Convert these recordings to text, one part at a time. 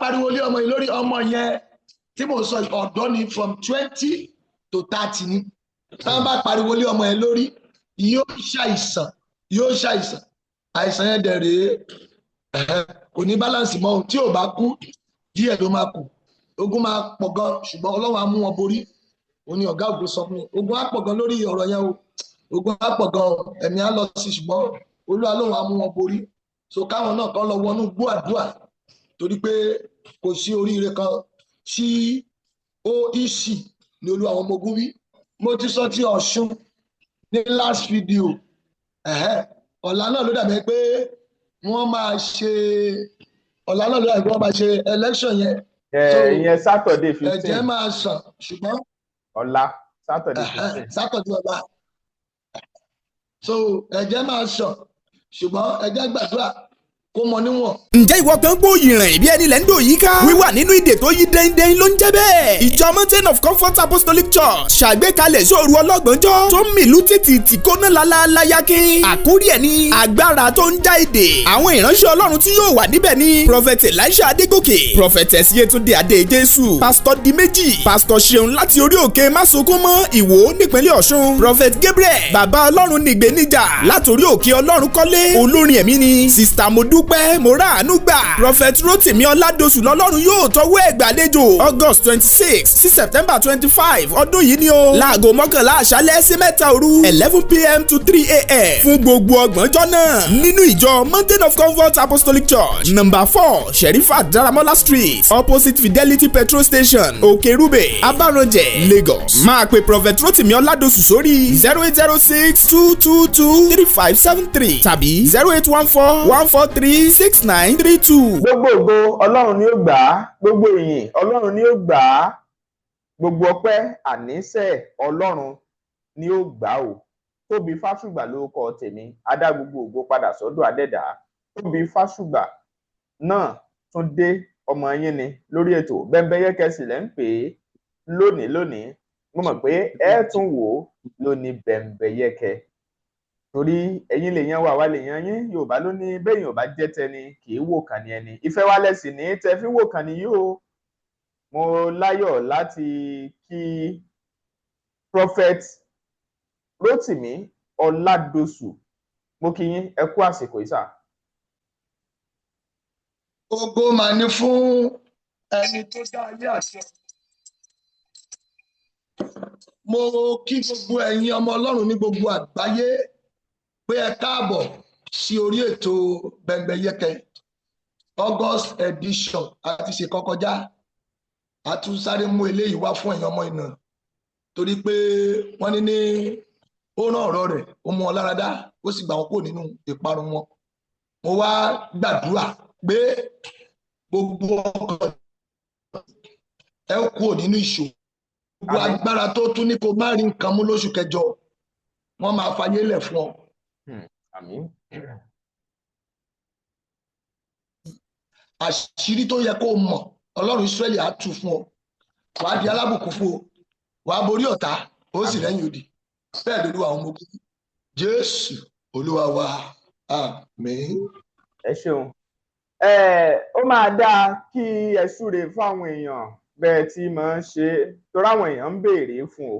pariwo lé ọmọ yìí lórí, ọmọ yẹn tí mò ń sọ, ọ̀dọ́ ni, from 20 to 30 ni. Tí wọ́n bá pariwo lé ọmọ yẹn lórí, yóò ṣàìsàn, yóò ṣàìsàn. Àìsàn yẹn dẹ̀ rèé, kò ní balance mọ́ o. Tí ò bá kú, díẹ̀ ló máa kù. Ogun máa pọ̀ gan, ṣùgbọ́n Ọlọ́run á mú wọn borí. Òun ni ọ̀gá ògo sọ fún mi. Ogun á pọ̀ gan lórí ọ̀rọ̀ yẹn o, ogun á pọ̀ gan, ẹ̀mí á lọ sí, ṣùgbọ́n Olúwa lóun á mú wọn borí. So káwọn náà kọ́ lọ wọnú gbó àdúrà, torí pé kò sí oríire kan tí ó ìsì ní Olúwa àwọn ọmọ ogun wí. Mo ti sọ ti Ọ̀ṣun ní last video. Ọ̀la náà ló dàbí pé wọ́n máa ṣe, ọ̀la náà ló dàbí pé wọ́n máa ṣe election yẹn. Ìyẹn Saturday 15. Ẹ̀jẹ̀ máa sàn, ṣùgbọ́n Ọ̀la Saturday 15. Saturday ọ̀la. So ẹ̀jẹ̀ máa sàn, ṣùgbọ́n ẹ̀jẹ̀ gbàdúrà kó mọ níwọ̀n. Ǹjẹ́ ìwọ kan gbóyè rìn bí ẹni lẹ́ ń dò yí ká? Wíwà nínú ìdè tó yí dẹ́ndẹ́n ló ń jẹ́ bẹ́ẹ̀. Ìjọ Mountain of Comfort Apostolic Church ṣàgbékalẹ̀ sóòru ọlọ́gbọ̀njọ́ tó ń mìlú títì tí kóná lálálá yákín. Àkórí ẹ̀ ní agbára tó ń já ìdè. Àwọn ìránṣẹ́ Ọlọ́run tí yóò wà níbẹ̀ ni Prophet Elisha Adégòkè, Prophetess Yétúndé Adé Jésù, Pastor Diméjì, Pastor Ṣeun láti orí òkè Másunkúnmọ́ Ìwó nípínlẹ̀ Ọ̀ṣun, Prophet Gabriel Bàbá Ọlọ́run nìgbéníjà látòrí òkè Ọlọ́run kọ́lé, olórin ẹ̀mí ni Sister Modúpẹ́ Moráàánú gbà, Prophet Rotimi Ọládọ̀sù lọ́lọ́run yóò tọwọ́ ẹ̀ gbàlejò. August 26 sí September 25 ọdún yìí ni o, láago 11 àṣálẹ́ sí 3 òru, 11 p.m. to 3 a.m., fún gbogbo ọgbọ̀njọ́ náà nínú ìjọ Mountain of Comfort Apostolic Church, number 4, Sherifa Daramola Street, opposite Fidelity Petrol Station, Òkèrúbè, Abaranjẹ, Lagos. Máa pe Prophet Rotimi Ọládọ̀sù sórí 08062223573 tàbí 08141436932. Gbogbo ògo, Ọlọ́run ni ó gbà á. Gbogbo ìyìn, Ọlọ́run ni ó gbà á. Gbogbo ọpẹ́ àníṣe, Ọlọ́run ni ó gbà á o. Tóbi Fásùgbà ló kọ tèmi. Adá gbogbo ògo padà sọ́dọ̀ Adẹ́dàá. Tóbi Fásùgbà náà tún dé, ọmọ yín ni lórí ètò Bẹ́ńbẹ́yẹ́kẹ́ sì lẹ́ ń pè é lónìí. Lónìí, mo mọ̀ pé ẹ tún wò ó lónìí Bẹ́ńbẹ́yẹ́kẹ́, torí ẹ̀yin lè yan wa, àwa lè yan yín. Yorùbá ló ní bẹ́yìn ò bá jẹ́ tẹni kì í wò kàn ní ẹni. Ìfẹ́ wa lẹ́sìn ní tẹ́ fi wò kàn ní yìí o. Mo láyọ̀ láti kí Prophet Rotimi Ọládọ̀sù. Mo kí yín, ẹ kú àsìkò yìí sà. Ògo mà ní fún ẹni tó dá ayé àti ọ̀run. Mo kí gbogbo ẹ̀yin ọmọ Ọlọ́run ní gbogbo àgbáyé pé ẹ káàbọ̀ sí orí ètò Bẹ́ńbẹ́yẹ́kẹ́ August edition. Àti ṣe kọkọjá, a tún sáré mú eléyìí wá fún ẹ̀yin ọmọ ìnà, torí pé wọ́n ní ó rán ọ̀rọ̀ rẹ̀, ó mú wọn lára dá, ó sì gbà wọn kúrò nínú ìparun wọn. Mo wá gbàdúrà pé gbogbo ọkàn ẹ kúrò nínú ìṣòro. Gbogbo agbára tó tún ní kó má rí nǹkan mú lóṣù kẹjọ, wọ́n máa fayé lẹ̀ fún ọ. Àmín. Àṣírí tó yẹ kó o mọ̀, Ọlọ́run Ísírẹ́lì á tú fún ọ. Wàá di alábùkún fún ọ, wàá borí ọ̀tá, ó sì rẹ́yìn òdì. Bẹ́ẹ̀ lolúwa àwọn ọmọ ogun, Jésù Olúwa wa, àmín. Ẹ ṣeun. Ó máa dáa kí ẹ súre fáwọn èèyàn bẹ́ẹ̀ tí máa ń ṣe, torí àwọn èèyàn ń béèrè fún o.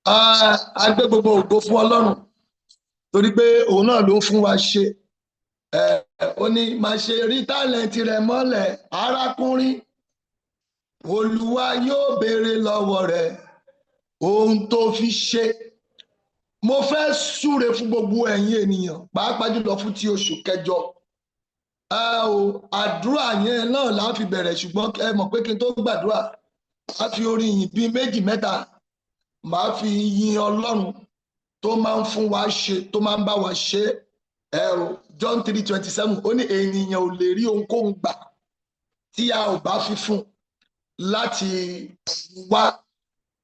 A gbé gbogbo ògo fún Ọlọ́run, torí pé òun náà ló ń fún wa ṣe. Ó ní máa ṣe rí tálẹ̀ǹtì rẹ̀ mọ́lẹ̀, arákùnrin. Olúwa yóò béèrè lọ́wọ́ rẹ̀ ohun tó fi ṣe. Mo fẹ́ súre fún gbogbo ẹ̀yin ènìyàn, pàápàá jùlọ fún ti oṣù kẹjọ. Àdúrà yẹn náà la fi bẹ̀rẹ̀, ṣùgbọ́n ẹ mọ̀ pé kí n tó gbàdúrà, a fi orin yìn bíi méjì mẹ́ta, màá fi yin Ọlọ́run tó máa ń fún wa ṣe, tó máa ń bá wa ṣe. Ẹ o, John 3:27, ó ní ènìyàn ò lè rí ohunkóhun gbà tí a ò bá fi fún láti wá.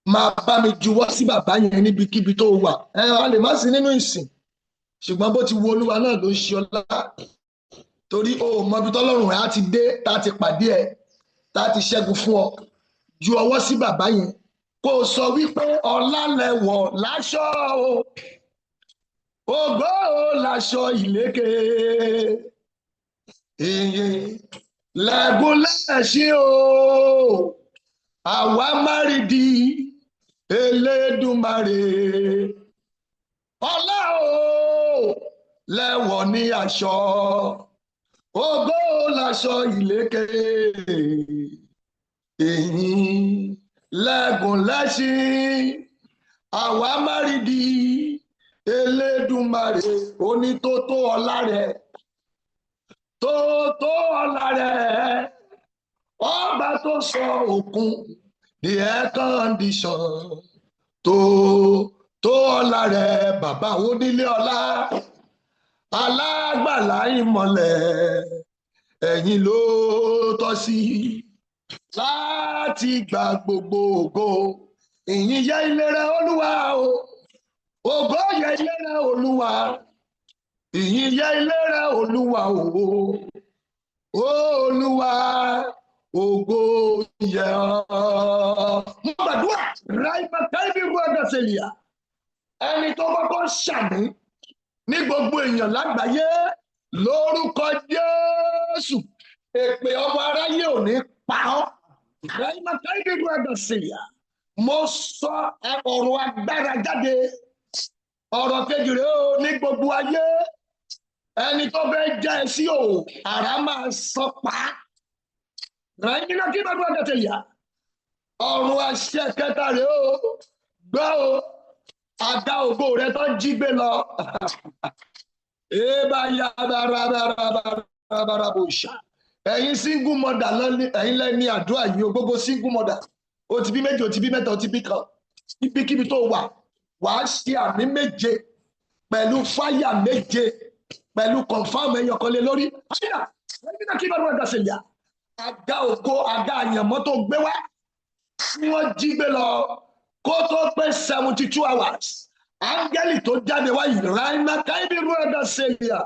Máa bá mi juwọ́ sí bàbá yẹn níbikíbi tó wà. Ẹ a lè má sí nínú ìsìn, ṣùgbọ́n bó ti wo Olúwa náà ló ń ṣe ọlá, torí o ò mọ ibi tọ́lọ́run rẹ̀ á ti dé, tá a ti pàdé ẹ, tá a ti ṣẹ́gun fún ọ. Ju ọwọ́ sí bàbá yẹn kó o sọ wípé ọlá lẹ̀wọ̀ láṣọ o, ògo láṣọ ìlékè. Ìyìn lẹ́gùn lẹ́ṣin o, àwa márìdí Elédùmarè. Ọlá o, lẹ́wọ̀ ní aṣọ, ògo láṣọ ìlékè. Ìyìn lẹ́gùn lẹ́ṣin, àwa márìdí Elédùmarè. Onítòtò ọlá rẹ̀, tó tó ọlá rẹ̀, ọba tó sọ òkun di air condition, tó tó ọlá rẹ̀, bàbá onílé ọlá, alágbàlá ìmọ́lẹ̀, ẹ̀yin ló tọ́ sí láti gba gbogbo ògo. Ìyìn yẹ ilé rẹ Olúwa o, ògo yẹ ilé rẹ Olúwa, ìyìn yẹ ilé rẹ Olúwa o, Olúwa, ògo yẹ ọ́. Mo gbàdúrà ráìmà káìbí rúwàdà sẹlìà, ẹni tó kọ́kọ́ ṣàmì ní gbogbo èèyàn lágbàáyé, lórúkọ Jésù, èpè ọmọ aráyé ò ní pa ọ́. Ráìmà káìbí rúwàdà sẹlìà, mo sọ ọ̀rọ̀ agbára jáde. Ọ̀rọ̀ kejì rèé o, ní gbogbo ayé, ẹni tó fẹ́ jẹ́ ẹ sí o, àrá máa sọ pa. Ráìmà kí bá tẹ̀lé. Ọ̀run àṣẹ kẹta rèé o, gbọ́ o, àga ògo rẹ tó jí gbé lọ. Eba yabarabarabarabara bò ṣá. Ẹ̀yin single mother lọ́ní, ẹ̀yin lẹ́ni àdúrà yìí o, gbogbo single mother. O ti bí méjì, o ti bí mẹ́ta, o ti bí kan. Ibikíbi tó wà, wàá ṣe àmì méje pẹ̀lú fáyà méje pẹ̀lú confirm ẹyọkànlé lórí. Àyà, ẹ̀yin náà kí bá dúró dá yà. Àga ògo, àga àyànmọ́ tó gbé wá, tí wọ́n jí gbé lọ kó tó pé 72 hours. Áńgẹ́lì tó jáde wá yìí, Ráìmà Káídì Rúẹ̀dà Sèlìà,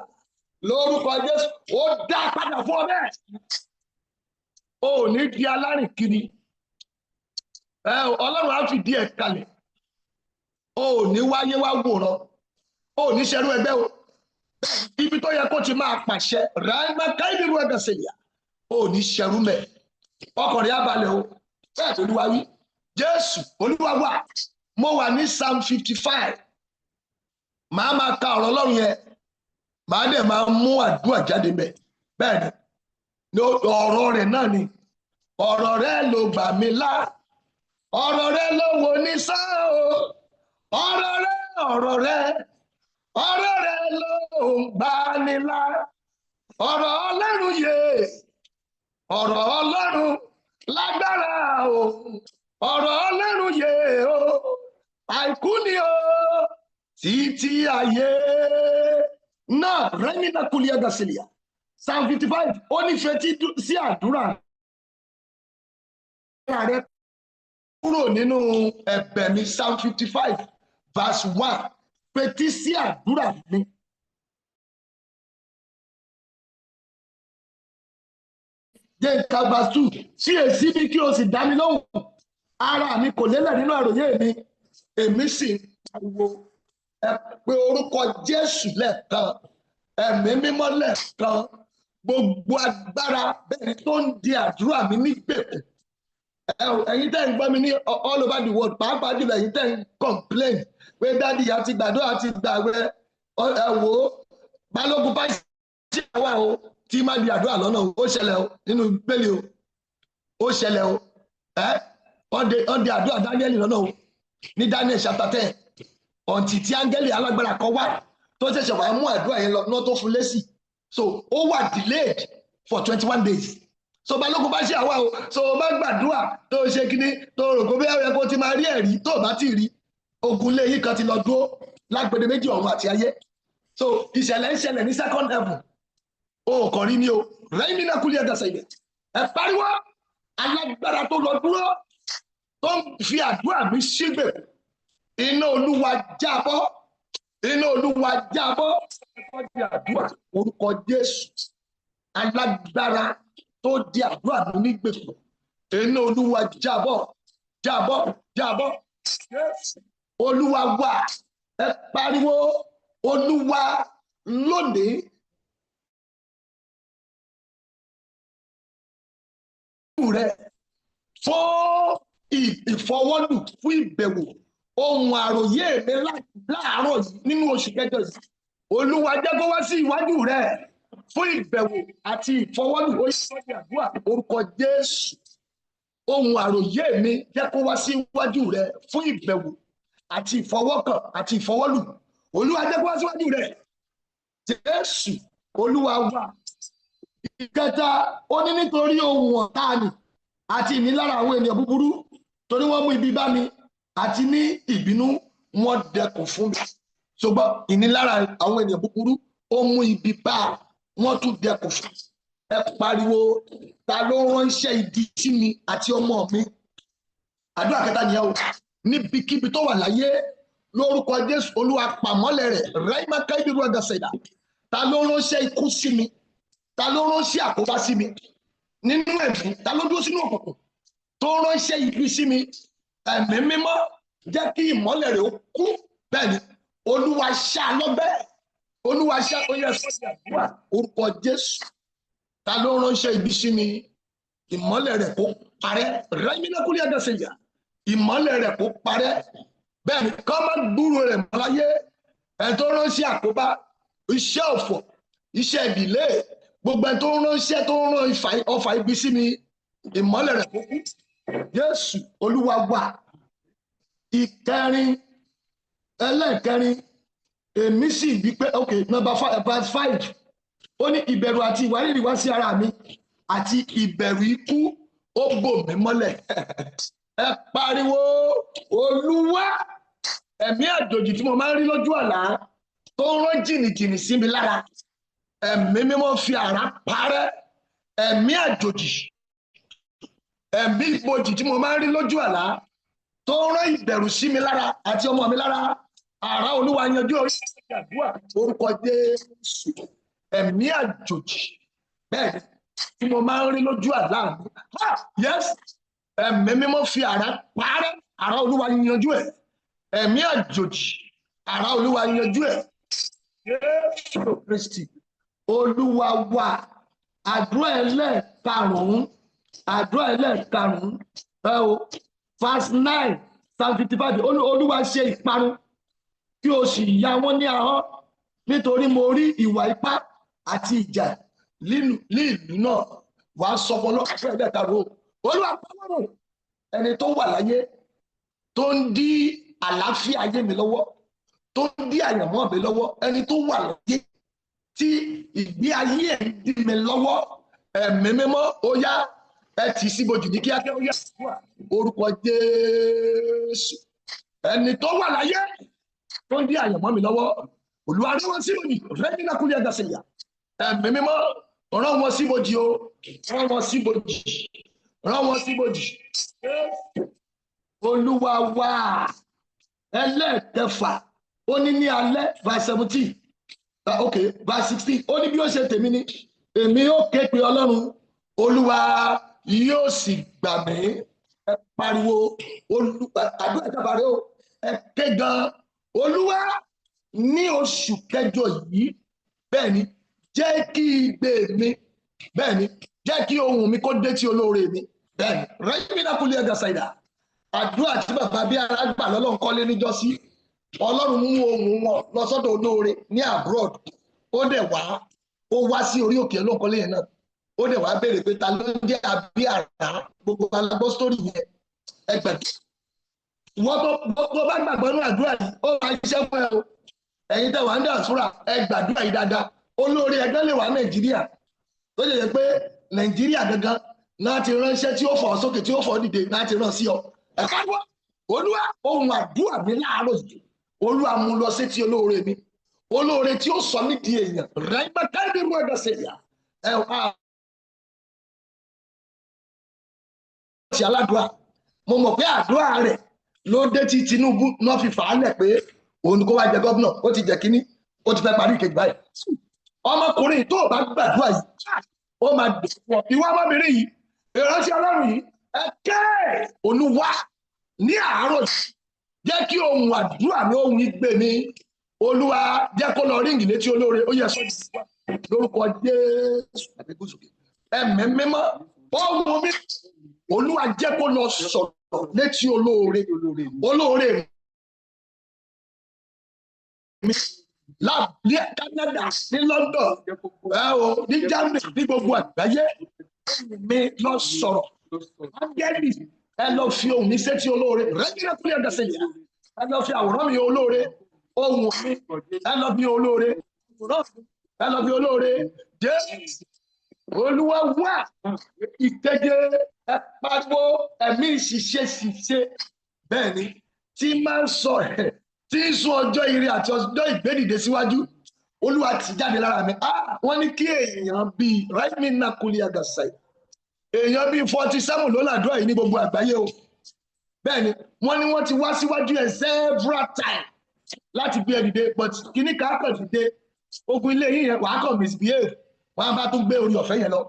lórúkọ Jésù, ó dá padà fún ọ bẹ́ẹ̀. O ò ní di alárìnkiri. Ẹ Ọlọ́run á fìdí ẹ̀ kalẹ̀. O ò ní wáyé wá wòran. O ò ní ṣerú ẹgbẹ́ o. Ibi tó yẹ kó ti máa pàṣẹ, Ráìmà Káídì Rúẹ̀dà Sèlìà, o ò ní ṣerú mẹ́. Ọkàn rẹ̀ á balẹ̀ o. Bẹ́ẹ̀ tó Olúwa wí. Jésù Olúwa wà. Mo wà ní Psalm 55. Màá máa ka ọ̀rọ̀ Ọlọ́run yẹn. Màá dẹ̀ máa mú àdúrà jáde mẹ́. Bẹ́ẹ̀ ni, ọ̀rọ̀ rẹ̀ náà ni. Ọ̀rọ̀ rẹ̀ ló gbà mí là. Ọ̀rọ̀ rẹ̀ ló wò ní sáà o. Ọ̀rọ̀ rẹ̀, ọ̀rọ̀ rẹ̀, ọ̀rọ̀ rẹ̀ ló ń gbà ní là. Ọ̀rọ̀ Ọlọ́run yè. Ọ̀rọ̀ Ọlọ́run lágbára o. Ọ̀rọ̀ Ọlọ́run yè o. Àìkú ni o. Títí ayé. Náà, Rẹ́mínà Kúlíà Gàsílíà. Psalm 55, ó ní fetí sí àdúrà rẹ kúrò nínú ẹ̀bẹ̀ mi. Psalm 55 verse 1, fetí sí àdúrà mi. Jẹ́ nǹkan verse 2, kíyèsí mi kí o sì dá mi lóhùn. Ara mi kò lélẹ̀ nínú àròyé mi, èmi sì ń pariwo. Ẹ pe orúkọ Jésù lẹ́ẹ̀kan, ẹ̀mí mímọ́ lẹ́ẹ̀kan, gbogbo agbára bẹ́ẹ̀ tó ń di àdúrà mi nígbèkùn. Ẹ̀yin tẹ́ ń gbọ́ mi ní all over the world, pàápàá jùlọ ẹ̀yin tẹ́ ń complain pé daddy àti gbàdúrà àti gbàwẹ̀, ẹ wò ó, balógun bá ṣe wà o tí má di àdúrà lọ́nà o, ó ṣẹlẹ̀ o nínú Bíbélì o, ó ṣẹlẹ̀ o, ẹ wọ́n di àdúrà Daniel lọ́nà o ní Daniel chapter 10, ọ̀ǹtì tí áńgẹ́lì alágbára kan wá tó ṣẹ̀ṣẹ̀ wá mú àdúrà yẹn lọ náà tó fún lésì, so ó wà delayed for 21 days. So balógun bá ṣe àwa o, so o bá gbàdúrà tó ṣe kíní tó rò kó bí ẹ̀rọ kó ti máa rí ẹ̀rí, tó o bá ti rí, ogun lé yìí kan ti lọ dúró lágbede méjì ọ̀run àti ayé. So ìṣẹ̀lẹ̀ ń ṣẹlẹ̀ ní second heaven, o kàn rí ni o. Rẹ́yìn náà kúlẹ̀ ẹ̀dá sẹ́yìn, ẹ̀ pariwo, alágbára tó lọ dúró tó ń fi àdúrà mi ṣígbè, iná Olúwa jábọ́, iná Olúwa jábọ́. Àdúrà, orúkọ Jésù, alágbára tó di àdúrà mi nígbèkùn, iná Olúwa jábọ́, jábọ́, jábọ́. Jésù Olúwa wà. Ẹ pariwo, Olúwa, lónìí. rẹ fún ìfọwọ́lù, fún ìbẹ̀wò. Ohun àròyé mi láàárọ̀ yìí nínú oṣù kẹjọ yìí, Olúwa jẹ́ kó wá sí iwájú rẹ fún ìbẹ̀wò àti ìfọwọ́lù. Ó yẹ kó àdúrà, orúkọ Jésù. Ohun àròyé mi, jẹ́ kó wá sí iwájú rẹ fún ìbẹ̀wò àti ìfọwọ́kàn àti ìfọwọ́lù. Olúwa, jẹ́ kó wá síwájú rẹ. Jésù Olúwa wa. Ìkẹta, ó ní nítorí ohun ọ̀tá ni àti ìnilára àwọn ènìyàn búburú, torí wọ́n mú ibi bá mi, àti ní ìbínú wọ́n dẹkùn fún mi. Ṣùgbọ́n ìnilára àwọn ènìyàn búburú, ó mú ibi bá wọ́n, tún dẹkùn fún mi. Ẹ pariwo, ta ló ránṣẹ́ ibi sí mi àti ọmọ mi? Àdúrà kẹta nìyẹn o. Níbikíbi tó wà láyé, lórúkọ Jésù, Olúwa, pàmọ́lẹ̀ rẹ̀ ráìmá káìdúró àgàsẹ̀dá. Ta ló ránṣẹ́ ikú sí mi? Ta ló ránṣẹ́ àkóbá sí mi nínú ẹ̀mí? Ta ló dúró sínú òkùnkùn tó ránṣẹ́ ibi sí mi? Ẹ̀mí Mímọ́, jẹ́ kí ìmọ́lẹ̀ rẹ̀ ó kú. Bẹ́ẹ̀ ni, Olúwa, ṣá lọ́bẹ̀. Olúwa, ṣá. Ó yẹ sọ́jà àdúrà, orúkọ Jésù. Ta ló ránṣẹ́ ibi sí mi? Ìmọ́lẹ̀ rẹ̀ kó parẹ́. Ráìmínàkúlẹ̀ àgàsẹ̀yà, ìmọ́lẹ̀ rẹ̀ kó parẹ́. Bẹ́ẹ̀ ni, kọ́ má gbúrò rẹ̀ mọ́ láyé. Ẹ̀ tó ránṣẹ́ àkóbá, iṣẹ́ ọ̀fọ̀, iṣẹ́ ìdílé, gbogbo ẹ̀ tó ránṣẹ́, tó rán ọfà ibi sí mi, ìmọ́lẹ̀ rẹ̀ kó kú. Jésù Olúwa wà. Ìkẹrin, ẹlẹ́ẹ̀kẹrin, èmi sì wí pé, ok, number 5, verse 5, ó ní ìbẹ̀rù àti ìwárìrì wá sí ara mi, àti ìbẹ̀rù ikú ó bò mí mọ́lẹ̀. Ẹ pariwo, Olúwa, ẹ̀mí àjòjì tí mo máa ń rí lójú àlá tó ń rán jìnnìjìnnì sí mi lára, Ẹ̀mí Mímọ́, fi àrá parẹ́. Ẹ̀mí àjòjì, ẹ̀mí ìbòjì tí mo máa ń rí lójú àlá tó ń rán ìbẹ̀rù sí mi lára àti ọmọ mi lára, àrá Olúwa yanjú. Orí àdúrà, orúkọ Jésù. Ẹ̀mí àjòjì, bẹ́ẹ̀ tí mo máa ń rí lójú àlá mi, yes, Ẹ̀mí Mímọ́, fi àrá parẹ́. Àrá Olúwa yanjú ẹ̀. Ẹ̀mí àjòjì, àrá Olúwa yanjú ẹ̀. Jésù Kristi Olúwa wa. Àdúrà ẹlẹ́ẹ̀karùn-ún, àdúrà ẹlẹ́ẹ̀karùn-ún ẹ o, verse 9, Psalm 55. Olúwa, ṣe ìparun kí o sì ya wọ́n ní ahọ́n, nítorí mo rí ìwà ipá àti ìjà ní ìlú náà. Wàá sọ fún ọlọ́pàá ẹlẹ́ẹ̀karùn-ún, Olúwa, pàwọ́rọ̀ ẹni tó wà láyé tó ń dí àlàáfíà ayé mi lọ́wọ́, tó ń dí àyànmọ́ mi lọ́wọ́, ẹni tó wà láyé tí ìgbé ayé ẹ̀ ń dí mi lọ́wọ́, Ẹ̀mí Mímọ́, ó yá, ẹ tì í síbojì ní kíákíá. Ó yá, orúkọ Jésù. Ẹni tó wà láyé tó ń dí àyànmọ́ mi lọ́wọ́, Olúwa, rán wọn síbojì. Rẹ́mínà kúlẹ̀ ẹ̀dá. Ẹ̀mí Mímọ́, rán wọn síbojì o, rán wọn síbojì, rán wọn síbojì. Olúwa wá. Ẹlẹ́ẹ̀kẹfà, ó ní ní alẹ́, verse 17, ok, verse 16, ó ní bí ó ṣe tèmi ni, èmi ó ké pe Ọlọ́run, Olúwa yóò sì gbà mí. Ẹ pariwo, àdúrà ìjọba rẹ o, ẹ ké gan. Olúwa, ní oṣù kẹjọ yìí, bẹ́ẹ̀ ni, jẹ́ kí igbe mi, bẹ́ẹ̀ ni, jẹ́ kí ohùn mi kó dé tí olóore mi. Bẹ́ẹ̀ ni, rẹ́mínà kúlẹ̀ ẹ̀gà ṣàìdá. Àdúrà tí bàbá bí ara gbà lọ́lọ́run kọ́lé níjọ́sí, Ọlọ́run mú ohùn wọn lọ sọ́dọ̀ olóore ní abroad. Ó dẹ̀ wá, ó wá sí orí òkè ọlọ́run yẹn náà, ó dẹ̀ wá béèrè pé ta ló ń jẹ́ àbí àrá. Gbogbo alágbọ́ sórí yẹn. Ẹgbẹ̀rún wọ́n tó bá gbàgbọ́ nínú àdúrà yìí, ó máa ṣiṣẹ́ fún ẹ o. Ẹ̀yin tẹ́ wà ń dàsúrà, ẹ gbàdúrà yìí dáadáa. Olóore ẹgbẹ́ lè wà Nàìjíríà, tó lè yẹ pé Nàìjíríà gangan náà ti ránṣẹ́ tí ó fọ̀ sókè, tí ó fọ̀ dìde, náà ti rán sí ọ. Ẹ̀ka wá, Olúwa, ohun àdúrà mi láàárọ̀ yìí, Olúwa, mú lọ sétí olóore mi, olóore tí ó sọ mí di èèyàn rẹ́gbẹ́ káyọ̀dé rú ẹ̀dọ̀ ṣèyà ẹ̀ wá ti aládùá. Mo mọ̀ pé àdúrà rẹ̀ ló dé tí Tinubu náà fi fà á lẹ̀ pé òun kó wá jẹ gómìnà. Ó ti jẹ kínní, ó ti fẹ́ parí ìkejì báyìí. Ọmọkùnrin tó o bá gbàdúrà yìí, ó máa dùn fún ọ. Ìwọ ọmọbìnrin yìí, ìránṣẹ́ Ọlọ́run yìí, ẹ ké, Olúwa, ní àárọ̀ yìí, jẹ́ kí ohun àdúrà mi, ohun igbe mi, Olúwa, jẹ́ kó lọ ríǹgì létí olóore. Ó yẹ sọ́jú lórúkọ Jésù. Ẹ̀mí Mímọ́. Ohùn mi, Olúwa jẹ́ kó lọ sọ̀rọ̀ létí olóore. Olóore mi ní Canada, ní London, ní Germany, ní gbogbo àgbáyé, mi lọ sọ̀rọ̀. Ángẹ́lì, ẹ lọ fi ohùn mi sétí olóore. Rẹ́gídà kúlẹ̀ ọ̀dà sẹ́yìn. Ẹ lọ fi àwòrán mi olóore. Ohùn mi, ẹ lọ fi olóore. Ẹ lọ fi olóore. Jésù Olúwa wá ìkeje, ẹ pariwo ẹ̀mí ṣiṣẹ́ ṣiṣẹ́. Bẹ́ẹ̀ ni tí máa ń sọ ẹ̀ tí ń sún ọjọ́ ire àti ọjọ́ ìgbédìde síwájú, Olúwa ti jáde lára mi. Wọ́n ní kí èèyàn bíi raimina kuli agasai, èèyàn bíi 47 ló làdúrà yìí ní gbogbo àgbáyé o. Bẹ́ẹ̀ ni wọ́n ní wọ́n ti wá síwájú ẹ̀ several times láti gbé ẹ dìde, but kíní ká kàn dìde, ogun ilé yìí yẹn wàá kàn misbehave, wọ́n á bá tún gbé orí ọ̀fẹ́ yẹn lọ.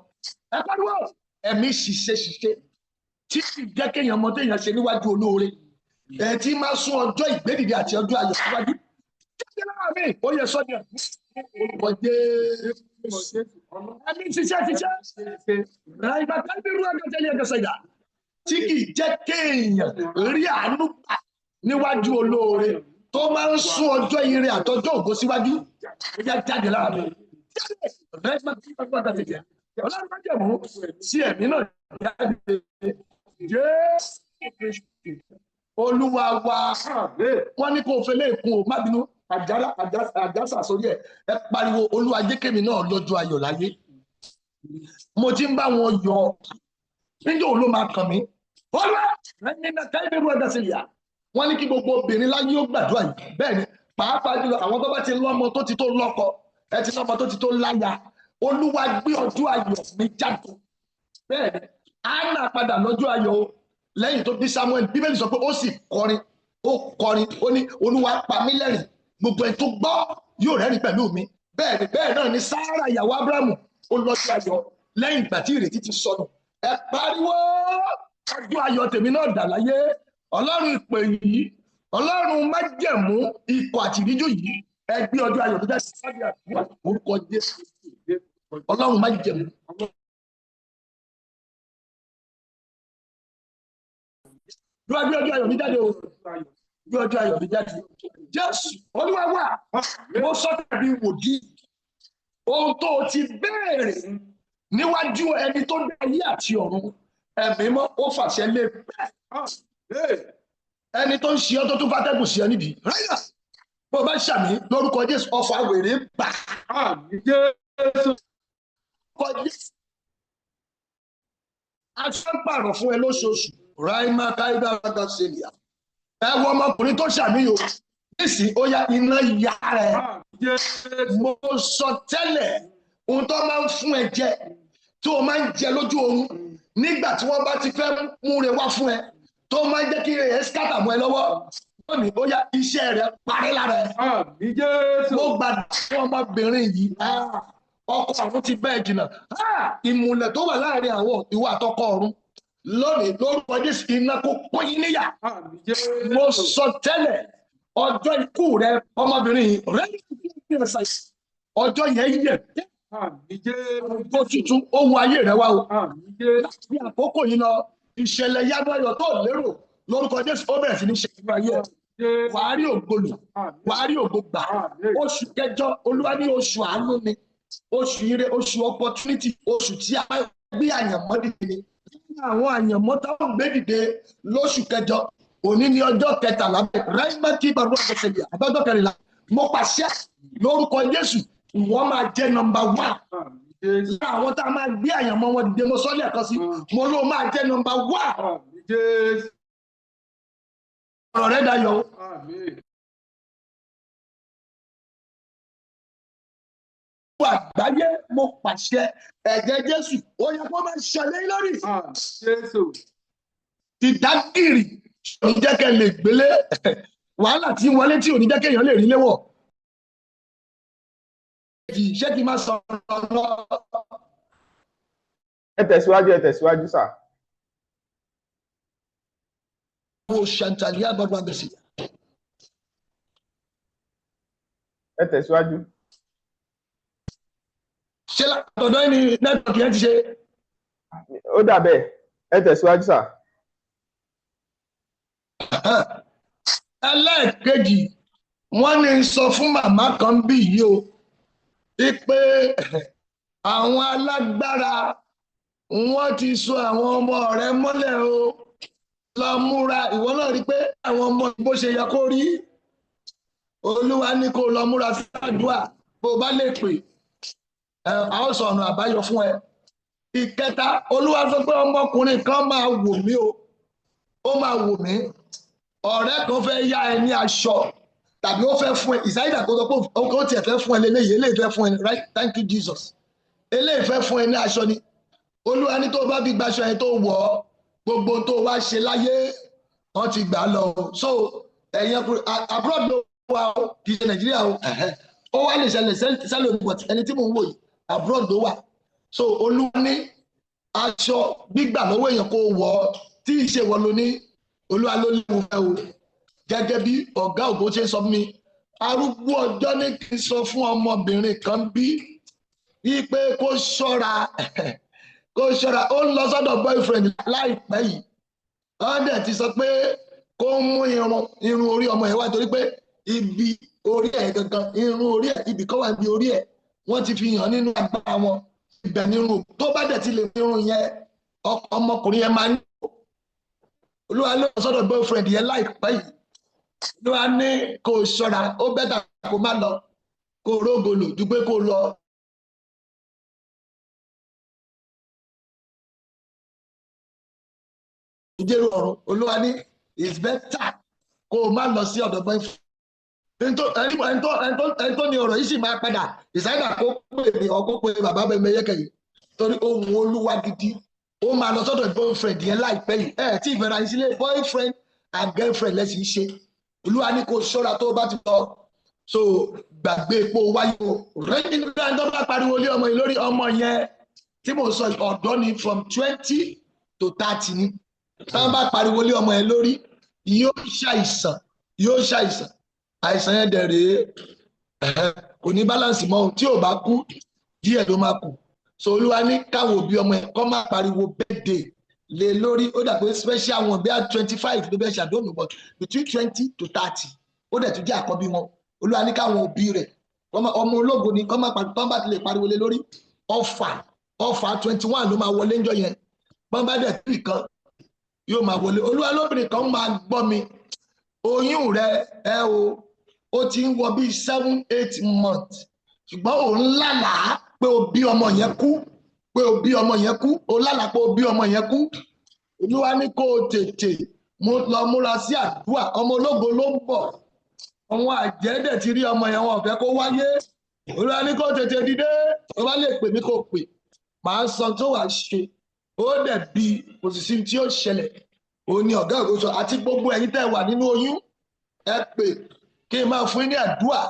Ẹ pariwo ẹ̀mí ṣiṣẹ́ ṣiṣẹ́ tí kì í jẹ́ kéèyàn mọ téèyàn ṣe níwájú olóore, ẹ̀ tí máa sún ọjọ́ ìgbédìde àti ọjọ́ ayọ̀ síwájú. Jáde lára mi, ó yẹ sọ́jà orúkọ Jésù. Ẹ̀mí ṣiṣẹ́ ṣiṣẹ́ ràìbá kábírú ẹgbẹ́tẹ́lẹ̀ ẹgbẹ́sẹ̀yà tí kì í jẹ́ kéèyàn rí àánú gbà níwájú olóore, tó máa ń sún ọjọ́ ire àtọjọ́ ògo síwájú, ó yá jáde lára mi. Ọlọ́run májẹ̀mú sí ẹ̀mí náà jáde. Jésù Kristi Olúwa wa. Wọ́n ní kó o fẹlẹ́ ìkun o, má bínú, àjàsà sórí ẹ̀. Ẹ pariwo, Olúwa jẹ́ kémi náà lọ́jọ́ ayọ̀ láyé. Mo ti ń bá wọn yọ̀, níjọ́ òun ló máa kàn mí. Olúwa nínú káyọ̀dé ẹ̀dá sí ìyá. Wọ́n ní kí gbogbo obìnrin láyé ó gbàdúrà yìí. Bẹ́ẹ̀ ni pàápàá jùlọ àwọn tó bá ti lọ́mọ tó ti tó lọ́kọ, ẹ ti lọ́mọ tó ti tó láya, Olúwa gbé ọjọ́ ayọ̀ mi jáde. Bẹ́ẹ̀ ni Hánà padà lọ́jọ́ ayọ̀ o lẹ́yìn tó bí Samuel. Bíbélì sọ pé ó sì kọrin, ó kọrin, ó ní Olúwa pa mí lẹ́rìn, gbogbo ẹni tó gbọ́ yóò rẹ́rìn pẹ̀lú mi. Bẹ́ẹ̀ ni bẹ́ẹ̀ náà ni Sárà ìyàwó Ábúráhámù, ó lọ́jọ́ ayọ̀ lẹ́yìn ìgbà tí ìrètí ti sọnù. Ẹ pariwo, ọjọ́ ayọ̀ tèmi náà dà láyé. Ọlọ́run ìpè yìí, Ọlọ́run májẹ̀mú ikọ̀ àti ìríjú yìí, ẹ gbé ọjọ́ ayọ̀ tó jáde sábẹ́ àdúrà orúkọ Jésù. Ọlọ́run májẹ̀mú. Gbé ọjọ́ ayọ̀ mi jáde o. Gbé ọjọ́ ayọ̀ mi jáde. Jésù Olúwa wà. Mo sọ tàbí wòlíì. Ohun tó o ti béèrè níwájú ẹni tó dá ayé àti ọ̀run, ẹ̀mí mọ́ ó fàṣẹ lé bẹ́ẹ̀. Ẹni tó ń ṣe ọ́ tó tún fàtẹ́gùn sí ọ nídìí. Ráyà bó o bá ṣàmì lórúkọ Jésù, ọfà wèrè bà. Aṣọ pààrọ̀ fún ẹ lóṣooṣù. Ráìmá káídà rága sílíà. Ẹ wo ọmọkùnrin tó ṣàmì yòó. Nísìnyí ó yá iná yá rẹ̀. Mo sọ tẹ́lẹ̀ ohun tó máa ń fún ẹ jẹ, tó o máa ń jẹ lójú oorun nígbà tí wọ́n bá ti fẹ́ múre wá fún ẹ, tó máa ń jẹ́ kí ẹ skátà mọ́ ẹ lọ́wọ́. Lónìí ó yá iṣẹ́ rẹ̀ parí lára ẹ. Mo gbàdúrà fún ọmọbìnrin yìí. Ọkọ ọ̀run ti bẹ́ẹ̀ jìnnà. Ìmùlẹ̀ tó wà láàrin àwọn ìwà àtọkọ ọ̀run lónìí lórúkọ Jésù, iná kó pín in níyà. Mo sọ tẹ́lẹ̀ ọjọ́ ikú rẹ ọmọbìnrin yìí, ọjọ́ yẹn yẹ tó tuntun ó wọ ayé rẹ wá o. Láti àkókò yìí lọ, ìṣẹ̀lẹ̀ yanu ayọ̀ tó lérò lórúkọ Jésù ó bẹ̀rẹ̀ sí ní ṣe ìgbà ayé ẹ. Wàá rí ògo lò, wàá rí ògo gbà. Oṣù kẹjọ, Olúwa ní oṣù àánú ni, oṣù ire, oṣù opportunity, oṣù tí a gbé àyànmọ́ dìde ni. Àwọn àyànmọ́ táwọn gbé dìde lóṣù kẹjọ, òní ní ọjọ́ kẹtàlá, rẹ́gbẹ́kì bàbá ọ̀sẹ̀lẹ̀ àbájọ́ kẹrìnlá. Mo pàṣẹ lórúkọ Jésù, ìwọ máa jẹ́ nọ́mbà 1. Àwọn tá a máa gbé àyànmọ́ wọn dìde, mo sọ lẹ́ẹ̀kan sí, mo ló máa jẹ́ nọ́mbà 1. Ọ̀rọ̀ rẹ̀ dayọ̀. Àgbáyé, mo pàṣẹ ẹ̀jẹ̀ Jésù ó yẹ kó máa ṣẹlẹ̀ lórí. Ìdágìrì ò ní jẹ́ kẹ́ lè gbélé, wàhálà tí wọlé tí ò ní jẹ́ kéèyàn lè rí léwọ̀. Ṣé kí n máa sọ̀rọ̀ lọ? Ẹ tẹ̀síwájú, ẹ tẹ̀síwájú sà. Wo Chantalia Bọ́dúnwàgbèsì. Ẹ tẹ̀síwájú. Ṣé látọ̀dọ̀ ni nẹ́tíwọ̀kì yẹn ti ṣe? Ó dà bẹ́ẹ̀, ẹ tẹ̀síwájú sà. Ẹlẹ́ẹ̀kejì, wọ́n ní sọ fún màmá kan bí yìí o pé àwọn alágbára wọ́n ti so àwọn ọmọ rẹ̀ mọ́lẹ̀ o, lọ múra. Ìwọ náà rí i pé àwọn ọmọ bó ṣe yẹ kó rí, Olúwa ní kó lọ múra sí àdúrà. Bó bá lè pè, a ó sọ ọ̀nà àbáyọ fún ẹ. Ìkẹta, Olúwa sọ pé ọmọkùnrin kan máa wò mí o, ó máa wò mí. Ọ̀rẹ́ kan fẹ́ yá ẹ ní aṣọ tàbí ó fẹ́ fún ẹ ìsáyídà kó sọ pé ó tiẹ̀ fẹ́ fún ẹ lélẹ́yìí, eléyìí fẹ́ fún ẹ, right, thank you Jesus, eléyìí fẹ́ fún ẹ ní aṣọ ni. Olúwa ní tó bá fi gbaṣọ yẹn tó wọ̀ ọ́, gbogbo tó wá ṣe láyé wọ́n ti gbà lọ. So ẹ̀yin ọkùnrin abroad ló wà ó, kì í ṣe Nàìjíríà o. Ó wá lè ṣẹlẹ̀ sẹ́lẹ̀ omi, but ẹni tí mò ń wò yìí abroad ló wà. So Olúwa ní aṣọ gbígbà lọ́wọ́ èèyàn kó wọ̀ ọ́ tí ì ṣe wọ́n ló ní, Olúwa ló léwu fẹ́ o. Gẹ́gẹ́ bí ọ̀gá ògo ṣe sọ fún mi, arúgbó ọjọ́ ní kí n sọ fún ọmọbìnrin kan bí wípé kó ṣọ́ra, kó ṣọ́ra. Ó ń lọ sọ́dọ̀ boyfriend láìpẹ́ yìí. Wọ́n dẹ̀ ti sọ pé kó mú irun orí ọmọ yẹn wá, torí pé ibi orí ẹ̀ gangan, irun orí ẹ̀, ibì kan wà níbi orí ẹ̀, wọ́n ti fi hàn nínú agbára wọn, ibẹ̀ nírun. Tó bá dẹ̀ ti lè mú irun yẹn, ọmọkùnrin yẹn máa ń. Olúwa ló lọ sọ́dọ̀ boyfriend yẹn láìpẹ́ yìí. Olúwa ní kó ṣọ́ra, ó bẹ́tà kó má lọ, kó rógolo ju pé kó lọ. Ìjẹ́rù ọ̀run, Olúwa ní it's better kó o má lọ sí ọ̀dọ̀ boyfriend. Ẹni tó ní ọ̀rọ̀ yìí sì máa padà ìsáyidà kó pè mí ọkọ pé bàbá bẹ́ẹ̀ mẹ́yẹ́kẹ̀ yìí, torí ohun Olúwa gidi. Ó máa lọ sọ́dọ̀ boyfriend yẹn láìpẹ́ yìí. Ẹ tí ìfẹ́ra yín sílé, boyfriend and girlfriend lẹ́sìn ṣe. Olúwa ní kó ṣọ́ra tó bá ti lọ. So gbàgbé epo wáyé o. Rẹ́yìn nígbà tó bá pariwo lé ọmọ yìí lórí, ọmọ yẹn tí mò ń sọ ọ̀dọ́ ni, from 20 to 30 ni. Táwọn bá pariwo lé ọmọ yẹn lórí, yóò ṣàìsàn, yóò ṣàìsàn. Àìsàn yẹn dẹ̀ rèé, kò ní balance mọ́ ohun tí ò bá kú díẹ̀ ló máa kù. So Olúwa ní káwọn òbí ọmọ yẹn kọ́ máa pariwo birthday lé lórí. Ó dà pé special one bí i 25 ló bẹ́ẹ̀ ṣàdónù, but between 20 to 30, ó dẹ̀ tún jẹ́ àkọ́bí wọn. Olúwa ní káwọn òbí rẹ̀, ọmọ ológo ni, kọ́ máa pariwo. Tọ́ bá ti lè pariwo lé lórí, ọfà 21 ló máa wọlé ńjọ́ yẹn. Bọ́n bá dẹ̀ tì kan yóò máa wọlé. Olúwa lóbìnrin kan máa gbọ́ mi, oyún rẹ ẹ o, ó ti ń wọ bíi 7-8 months, ṣùgbọ́n òun lálàá pé o bí ọmọ yẹn kú, pé o bí ọmọ yẹn kú, o lálàá pé o bí ọmọ yẹn kú. Olúwa ní kó o tètè lọ múra sí àdúrà. Ọmọ ológo ló ń bọ̀, àwọn àjẹ́ dẹ̀ ti rí ọmọ yẹn, wọn ò fẹ́ kó wáyé. Olúwa ní kó o tètè dìde. O bá lè pè mí kó o pè, màá sọ tó wàá ṣe. Ó dẹ̀ bí òṣìṣẹ́ tí ó ṣẹlẹ̀. Òun ni ọ̀gá ògo sọ. Àti gbogbo ẹ̀yin tẹ́ wà nínú oyún, ẹ pè kí n máa fún yín ní àdúrà,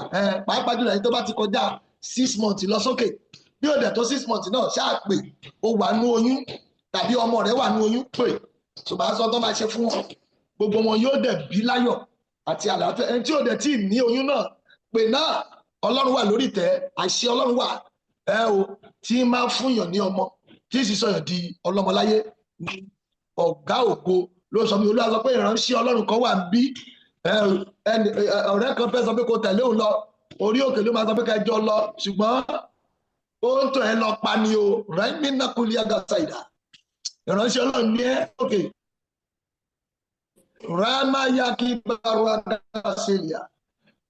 pàápàá jùlọ ẹ̀yin tó bá ti kọjá 6 months lọ sókè. Bí ó dẹ̀ tó 6 months náà, ṣáà pè. Ó wà nínú oyún tàbí ọmọ rẹ̀ wà nínú oyún, pè. Ṣùgbọ́n aṣọ tó máa ṣe fún wọn, gbogbo wọn yóò dẹ̀ bí láyọ̀ àti àlàáfíà. Ẹni tí ò dẹ̀ tí ì ní oyún náà, pè náà. Ọlọ́run wà lórí ìtẹ́, àṣẹ Ọlọ́run wà ẹ o, tí máa fún yàn ní ọmọ, tí sì sọyàn di ọlọ́mọláyé. Ọ̀gá ògo ló sọ mi. Olúwa sọ pé ìránṣẹ́ Ọlọ́run kan wà bí ọ̀rẹ́ kan fẹ́ sọ pé kó tẹ̀lé òun lọ orí òkè, ló máa sọ pé kẹjọ lọ, ṣùgbọ́n ó ń tọ̀ ẹ́ lọ pa ni o. Rẹ́mi nàkúlẹ̀ agasaida, ìránṣẹ́ Ọlọ́run ní ẹ́ òkè ramayaki baruagaselia,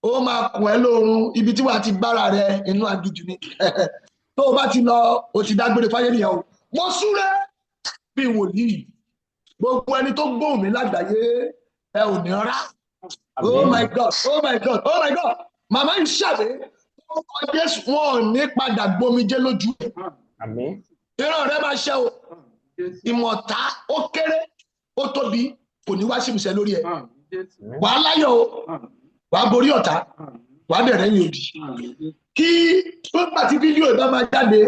ó máa kùn ẹ́ lóorun ibi tí wàá ti bára rẹ inú aginjù ni. Tó o bá ti lọ, o ti dágbére fáyé nìyẹn o. Mo súré bí wòlíì, gbogbo ẹni tó gbóhùn mi lágbàáyé, ẹ ò ní rá. Oh my God, oh my God, oh my God. Màmá ń ṣàbẹ ọkọ Jésù, wọn ò ní padà gbomijé lójú ẹ. Ìran rẹ máa ṣẹ o. Ìmọ̀ta ó kéré ó tóbi kò ní wá sí ìmùsẹ̀ lórí ẹ. Wàá láyọ̀ o, wàá borí ọ̀tá, wàá bẹ̀rẹ̀ yín òdì. Kí nígbà tí fídíò bá máa jáde,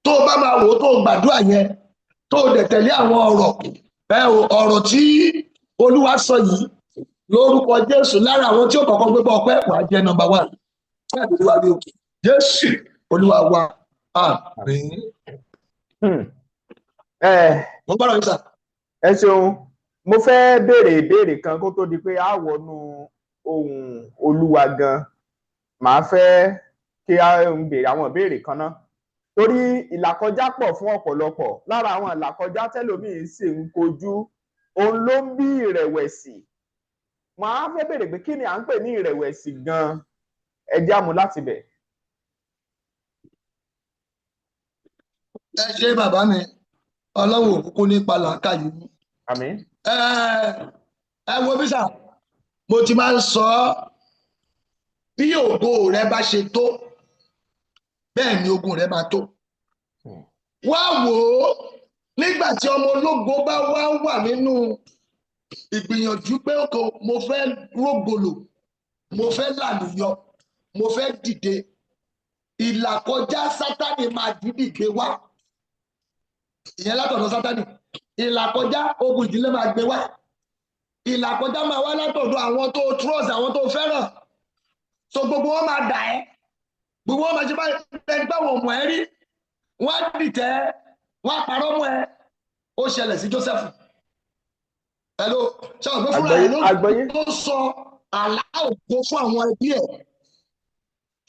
tó o bá máa wò ó, tó o gbàdúrà yẹn, tó o dẹ̀ tẹ̀lé àwọn ọ̀rọ̀ ẹ o, ọ̀rọ̀ tí Olúwa sọ yìí lórúkọ Jésù, lára àwọn tí ó kọ́kọ́ gbégbá ọpẹ́, wàá jẹ́ nọ́mbà 1. Jésù Olúwa wa, àmín. Ẹ Mo gbọ́dọ̀ yín, sir. Ẹ ṣeun. Mo fẹ́ béèrè ìbéèrè kan kó tó di pé a wọnú ohun Olúwa gan. Màá fẹ́ kí a ń béèrè àwọn ìbéèrè kan náà, torí ìlàkọjá pọ̀ fún ọ̀pọ̀lọpọ̀. Lára àwọn ìlàkọjá tẹ́lòmíín sì ń kojú, òun ló ń bí ìrẹ̀wẹ̀sì. Màá fẹ́ béèrè pé kí ni à ń pè ní ìrẹ̀wẹ̀sì gan? Ẹ já mu láti bẹ̀. Ẹ ṣé, bàbá mi. Ọlọ́run òkúkú nípa làákàyè yín. Àmín. Ẹ wo bí, sir, mo ti máa ń sọ ọ́, bí ògo rẹ bá ṣe tó, bẹ́ẹ̀ ni ogun rẹ máa tó. Wá wò ó, nígbà tí ọmọ ológo bá wá wà nínú ìgbìyànjú pé oko mo fẹ́ rógolò, mo fẹ́ làlùyọ, mo fẹ́ dìde, ìlàkọjá Sátani máa dídì gbé wá. Ìyẹn látọ̀dọ̀ Sátani. Ìlàkọjá ogun ìdílé máa gbé wá. Ìlàkọjá máa wá látọ̀dọ̀ àwọn tó trust, àwọn tó fẹ́ràn. So gbogbo wọn máa dà ẹ́, gbogbo wọn máa ṣe báyìí, ẹni pé àwọn ò mọ̀ ẹ́ rí. Wọ́n á dìtẹ̀, wọ́n á parọ́ mọ́ ẹ. Ó ṣẹlẹ̀ sí Joseph. Hello, ṣe àwọn fúnra ẹ̀ ló Àgbọ́yé. ló sọ àlá ògo fún àwọn ẹbí ẹ̀,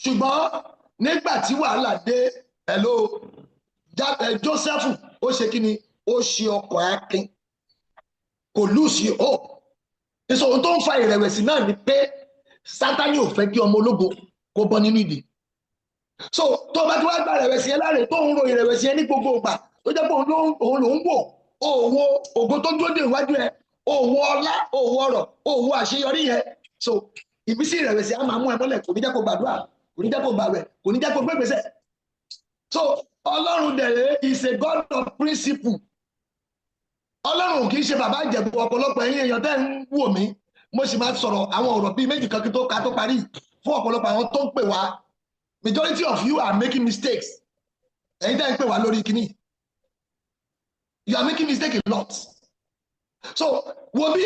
ṣùgbọ́n nígbà tí wàhálà dé, hello, Joseph ó ṣe kí ni? Ó ṣe ọkọ̀ akin, kò lose hope. Ìṣòro tó ń fa ìrẹ̀wẹ̀sì náà ni pé Sátani ò fẹ́ kí ọmọ ológo kó bọ́ nínú ìdè. So tó bá ti wá gba ìrẹ̀wẹ̀sì yẹn láre, tó ń ro ìrẹ̀wẹ̀sì yẹn ní gbogbo ìgbà, tó jẹ́ pé òun ló ń wò, òwò ògo tó dúró dé iwájú ẹ, òwò ọlá, òwò ọrọ̀, òwò àṣeyọrí yẹn, so ìbísí ìrẹ̀wẹ̀sì á máa mú ẹ mọ́lẹ̀. Kò ní jẹ́ kó gbàdúrà, kò ní jẹ́ kó gbàwẹ̀, kò ní jẹ́ kó gbégbèsè. So Ọlọ́run dẹ̀rẹ̀ is a God of principle. Ọlọ́run kì í ṣe bàbá Ìjẹ̀bú. Ọ̀pọ̀lọpọ̀ ẹ̀yin èèyàn tẹ́ ń wò mí, mo sì máa sọ̀rọ̀ àwọn ọ̀rọ̀ bíi méjì kan kí tó ka tó parí. Fún ọ̀pọ̀lọpọ̀ àwọn tó ń pè wá, majority of you are making mistakes. Ẹ̀yin tẹ́ ń pè wá lórí kíní, you are making mistake a lot. So wo bí,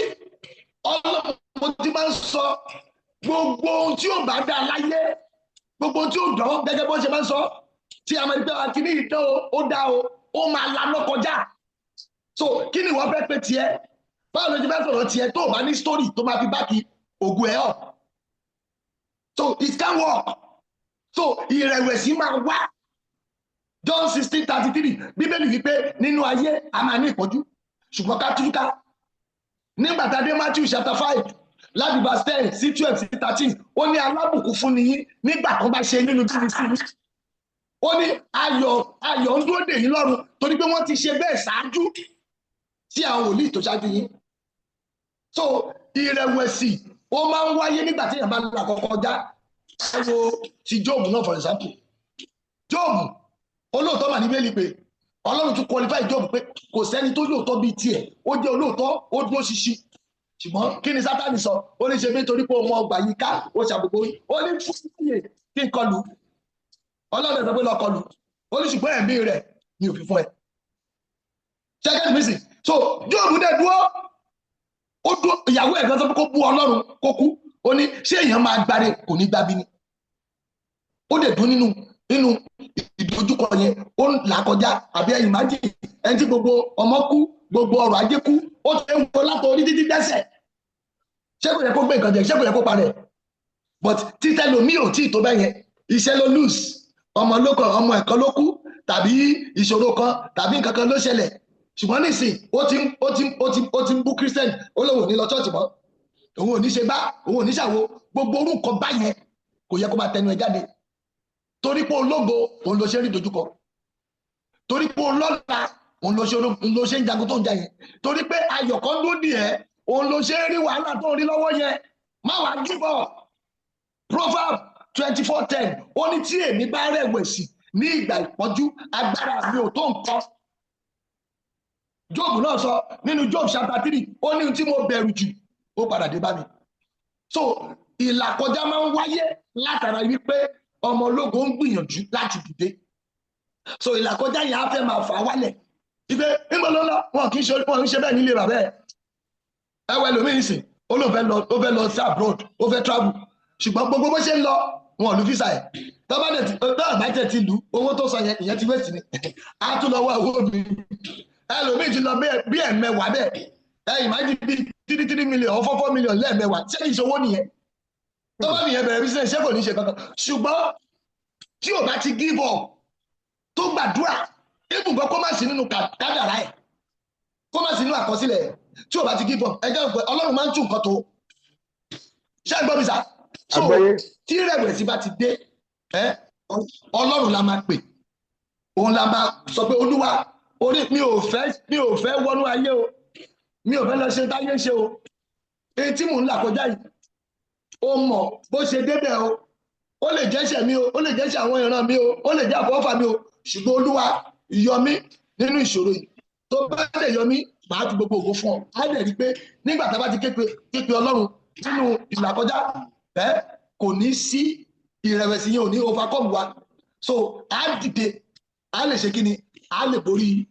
Ọlọ́run, mo ti máa ń sọ, gbogbo ohun tí ò bá dá láyé, gbogbo ohun tí ò dán, gẹ́gẹ́ bó ṣe máa ń sọ, tí a máa di pé kíní ìdán o, ó dá o, ó máa lanà kọjá. So kí ni ìwọ fẹ́ pé tiẹ̀? Báwo ló ti fẹ́ sọ̀rọ̀ tiẹ̀ tó o bá ní story tó máa fi back ògùn ẹ̀ ọ̀? So it can work. So ìrẹ̀wẹ̀sì máa wá. John 16:33, Bíbélì wípé nínú ayé a máa ní ìpọ́njú, ṣùgbọ́n ká túká. Nígbà tá a dé Matthew chapter 5, láti verse 10 sí 12 sí 13, ó ní alábùkún fún ni yín nígbà tó bá ṣe nínú bí sí yín. Ó ní ayọ̀, ayọ̀ ń dúró dè yín lọ́run, torí pé wọ́n ti ṣe bẹ́ẹ̀ ṣáájú sí àwọn wòlíì tó ṣáájú yín. So ìrẹ̀wẹ̀sì, ó máa ń wáyé nígbà tí èèyàn bá ń là kọ́kọ́ já. Ẹ wo ti Job náà, for example. Job, olóòótọ́ mà ní Bíbélì pé Ọlọ́run tún qualify Job pé kò sẹ́ni tó lóòótọ́ bíi tiẹ̀. Ó jẹ́ olóòótọ́, ó dúró ṣinṣin. Ṣùgbọ́n kí ni Sátánì sọ? Ó ní ṣe bí torí pé ọmọ ọgbà yìí ká ó ṣàbùkù. Ó ní fún iye kí n kọlù. Ọlọ́run sọ pé lọ kọlù. Ó ní ṣùgbọ́n ẹ̀mí rẹ̀ mi ò fi fún ẹ. Second mission. So Job dẹ̀ dúró, ó dúró. Ìyàwó ẹ̀ gan sọ pé kó bú Ọlọ́run, kó kú. Ó ní ṣé èèyàn máa gbáre kò ní gbábí ni? Ó dẹ̀ dún nínú ìdojúkọ yẹn, ó ń là kọjá. Àbí ẹ̀yìn májì, ẹni tí gbogbo ọmọ kú, gbogbo ọrọ̀ ajé kú, ó ti ń wo látọrí títí dẹ́sẹ̀, ṣé kò yẹ kó gbé nǹkan jẹ? Ṣé kò yẹ kó parẹ́? But títẹ lomi ò tí ì tó bẹ́ẹ̀ yẹn. Iṣẹ́ ló lose, ọmọ ló kọ, ọmọ ẹ̀kọ́ ló kú, tàbí ìṣòro kan, tàbí nǹkan kan ló ṣẹlẹ̀. Ṣùgbọ́n nísìn, ó ti ń bú Christian, ó lóun ò ní lọ church mọ́, òun ò ní ṣe bá, òun ò ní ṣàwo. Gbogbo orúkọ báyẹn kò yẹ kó máa tẹnu ẹ jáde, torí pé ológo òun ló ṣe ń rí dojúkọ, torí pé olọ́la òun ló ṣe ń jagun tó ń jà yẹn, torí pé ayọ̀ kan ló dì ẹ́, òun ló ṣe ń rí wàhálà tó ń rí lọ́wọ́ yẹn. Má wàá give up. Proverb 24:10, ó ní tí èmi bá rẹ̀wẹ̀sì ní ìgbà ìpọ́njú, agbára mi ò tó nǹkan. Job náà sọ nínú Job chapter 3, ó ní ohun tí mo bẹ̀rù jù, ó padà dé bá mi. So ìlàkọjá máa ń wáyé látara wípé ọmọ ológo ń gbìyànjú láti dìde. So ìlàkọjá yẹn á fẹ́ máa fà á wálẹ̀ ìgbé níbo ló ń lọ. Wọn kì í ṣe, wọn ń ṣe bẹ́ẹ̀ nílé bàbá ẹ̀. Ẹ wọ ẹlòmíín sìn, ó lóun fẹ́ lọ, ó fẹ́ lọ sí abroad, ó fẹ́ travel, ṣùgbọ́n gbogbo bó ṣe ń lọ, wọn ò lu visa ẹ̀. Tọ́ba dẹ̀ ti tọ́ba bá tẹ̀ ti lu, owó tó sọ yẹn, ìyẹn ti waste ni. Á tún lọ wá owó mi. Ẹlòmíì ti lọ bí ẹ̀mẹwàá bẹ́ẹ̀. Ẹ imagine bí 3 3 million or 4 4 million lẹ́ẹ̀mẹwàá. Ṣé ìṣòwò nìyẹn? Tó bá nìyẹn bẹ̀rẹ̀ business, ṣé kò ní ṣe kankan? Ṣùgbọ́n tí ò bá ti give up, tó gbàdúrà, ibùgbọ́ kó má sí nínú kádàrá ẹ̀, kó má sí nínú àkọsílẹ̀ ẹ̀, tí ò bá ti give up, ẹ jẹ́ pé Ọlọ́run máa ń tún nǹkan tó. Ṣé ẹ gbọ́ mi sà? So Àgbọ́yé. tí ìrẹ̀wẹ̀sì bá ti dé, ẹ Ọlọ́run la máa pè, òun la máa sọ pé, "Olúwa, orí mi ò fẹ́, mi ò fẹ́ wọnú ayé o, mi ò fẹ́ lọ ṣe táyé ṣe o. Èyí tí mò ń là kọjá yìí, ó mọ̀ bó ṣe débẹ̀ o. Ó lè jẹ́ṣẹ̀ mi o, ó lè jẹ́ṣẹ̀ àwọn ìran mi o, ó lè jẹ́ àfọwọ́fà mi o, ṣùgbọ́n Olúwa, yọ mí nínú ìṣòro yìí. Tó bá lè yọ mí, màá fi gbogbo ògo fún ọ." Á lè rí i pé nígbà tá a bá ti képe képe Ọlọ́run nínú ìlàkọjá, ẹ kò ní sí ìrẹ̀wẹ̀sì yẹn, ò ní overcome wa. So á dìde, á lè ṣe kí ni, á lè borí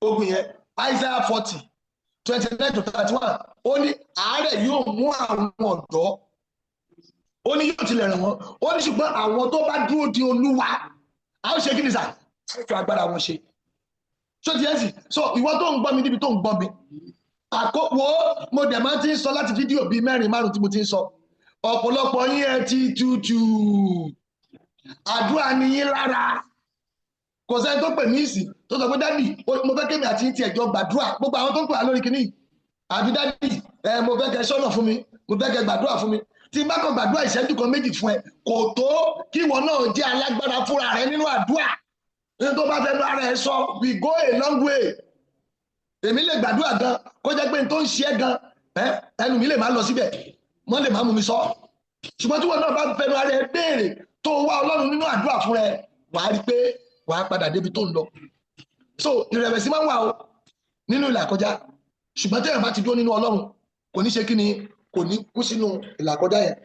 ogun yẹn. Isaiah 40:29 to 31, ó ní àárẹ̀ yóò mú àwọn ọ̀dọ́, ó ní yóò tilẹ̀ ràn wọ́n, ó ní ṣùgbọ́n àwọn tó bá dúró di Olúwa, a ó ṣe kí ni sà? Á fi agbára wọn ṣe. So ti yẹn sì so, ìwọ tó ń gbọ́ mi níbi tó ń gbọ́ mi, àkókò mo dẹ̀ máa ti ń sọ láti fídíò bíi mẹ́rin márùn tí mo ti ń sọ, ọ̀pọ̀lọpọ̀ yín ẹ ti tutù, àdúrà ni yín lára. Kò sẹ́ni tó pè mí ìsìn tó sọ pé, "Daddy, mo fẹ́ kémi àti tiẹ̀ jọ gbàdúrà." Gbogbo àwọn tó ń pè wá lórí kìíní àbí, "Daddy, ẹ mo fẹ́ kẹ́ sọ́nà fún mi, mo fẹ́ kẹ́ gbàdúrà fún mi." Tí n bá kàn gbàdúrà ìṣẹ́jú kan méjì fún ẹ, kò tó kí ìwọ náà jẹ́ alágbára fúnra rẹ nínú àdúrà. Ní tó bá fẹ́ nu ara ẹ sọ, we go a long way. Èmi lè gbàdúrà gan kó jẹ́ pé n tó ń ṣe é gan, ẹnu mi lè má lọ síbẹ̀, wọ́n lè má mú mi sọ. Ṣùgbọ́n tí wọn náà bá fẹnu ara ẹ béèrè, tó wá Ọlọ́run nínú àdúrà fún ẹ, wàá rí i pé wàá padà débi tó ń lọ. So ìrẹ̀wẹ̀sì máa ń wà o nínú ìlàkọjá, ṣùgbọ́n téèyàn bá ti dúró nínú Ọlọ́run, kò ní ṣe kí ni, kò ní kú sínú ìlàkọjá yẹn.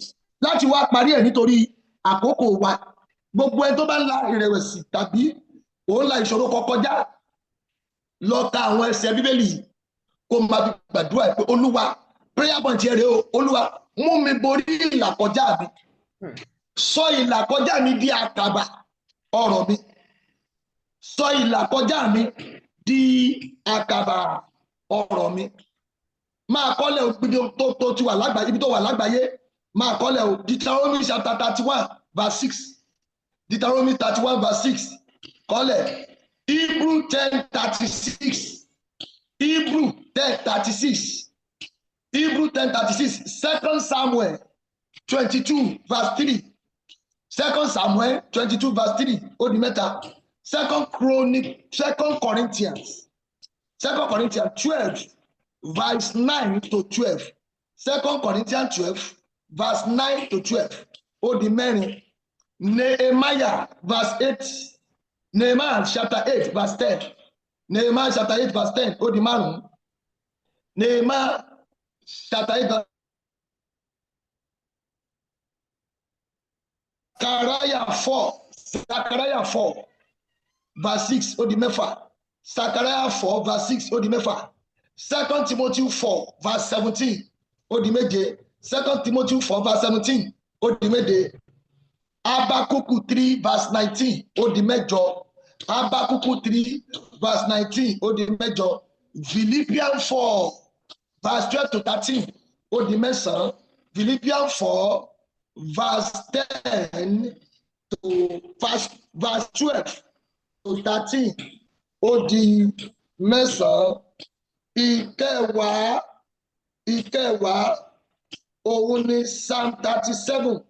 Láti wá parí ẹ̀ nítorí àkókò wa, gbogbo ẹni tó bá ń la ìrẹ̀wẹ̀sì tàbí òun la ìṣòro kan kọjá, lọ ka àwọn ẹsẹ̀ Bíbélì yìí, kó máa fi gbàdúrà pé, "Olúwa," prayer point yẹn rèé o, "Olúwa, mú mi borí ìlàkọjá mi. Sọ ìlàkọjá mi di àkàbà ọrọ̀ mi. Sọ ìlàkọjá mi di àkàbà ọrọ̀ mi." Máa kọ́lẹ̀ ibi tó ti wà lágbàáyé, ibi tó wà lágbàáyé, máa kọ́lẹ̀ o. Deuteronomy chapter 31 verse 6, Deuteronomy 31 verse 6, kọ́lẹ̀. Hebrew 10:36, Hebrew 10:36, Hebrew 10:36. Second Samuel 22 verse 3, Second Samuel 22 verse 3, ó di mẹ́ta. Second Chronic, Second Corinthians, Second Corinthians 12 verse 9 to 12, Second Corinthians 12 verse 9 to 12, ó di mẹ́rin. Nehemiah verse 8, Nehemiah chapter 8 verse 10, Nehemiah chapter 8 verse 10, ó di márùn-ún. Nehemiah chapter 8 verse. Zechariah 4, Zechariah 4 verse 6, ó di mẹ́fà. Zechariah 4 verse 6, ó di mẹ́fà. Second Timothy 4 verse 17, ó di méje. Second Timothy 4 verse 17, ó di méje. Habakuku 3 verse 19, ó di mẹ́jọ. Habakuku 3 verse 19, ó di mẹ́jọ. Philippians 4 verse 12 to 13, ó di mẹ́sàn-án. Philippians 4 verse 10 to verse 12 to 13, ó di mẹ́sàn-án. Ìkẹwàá, ìkẹwàá òun ni Psalm 37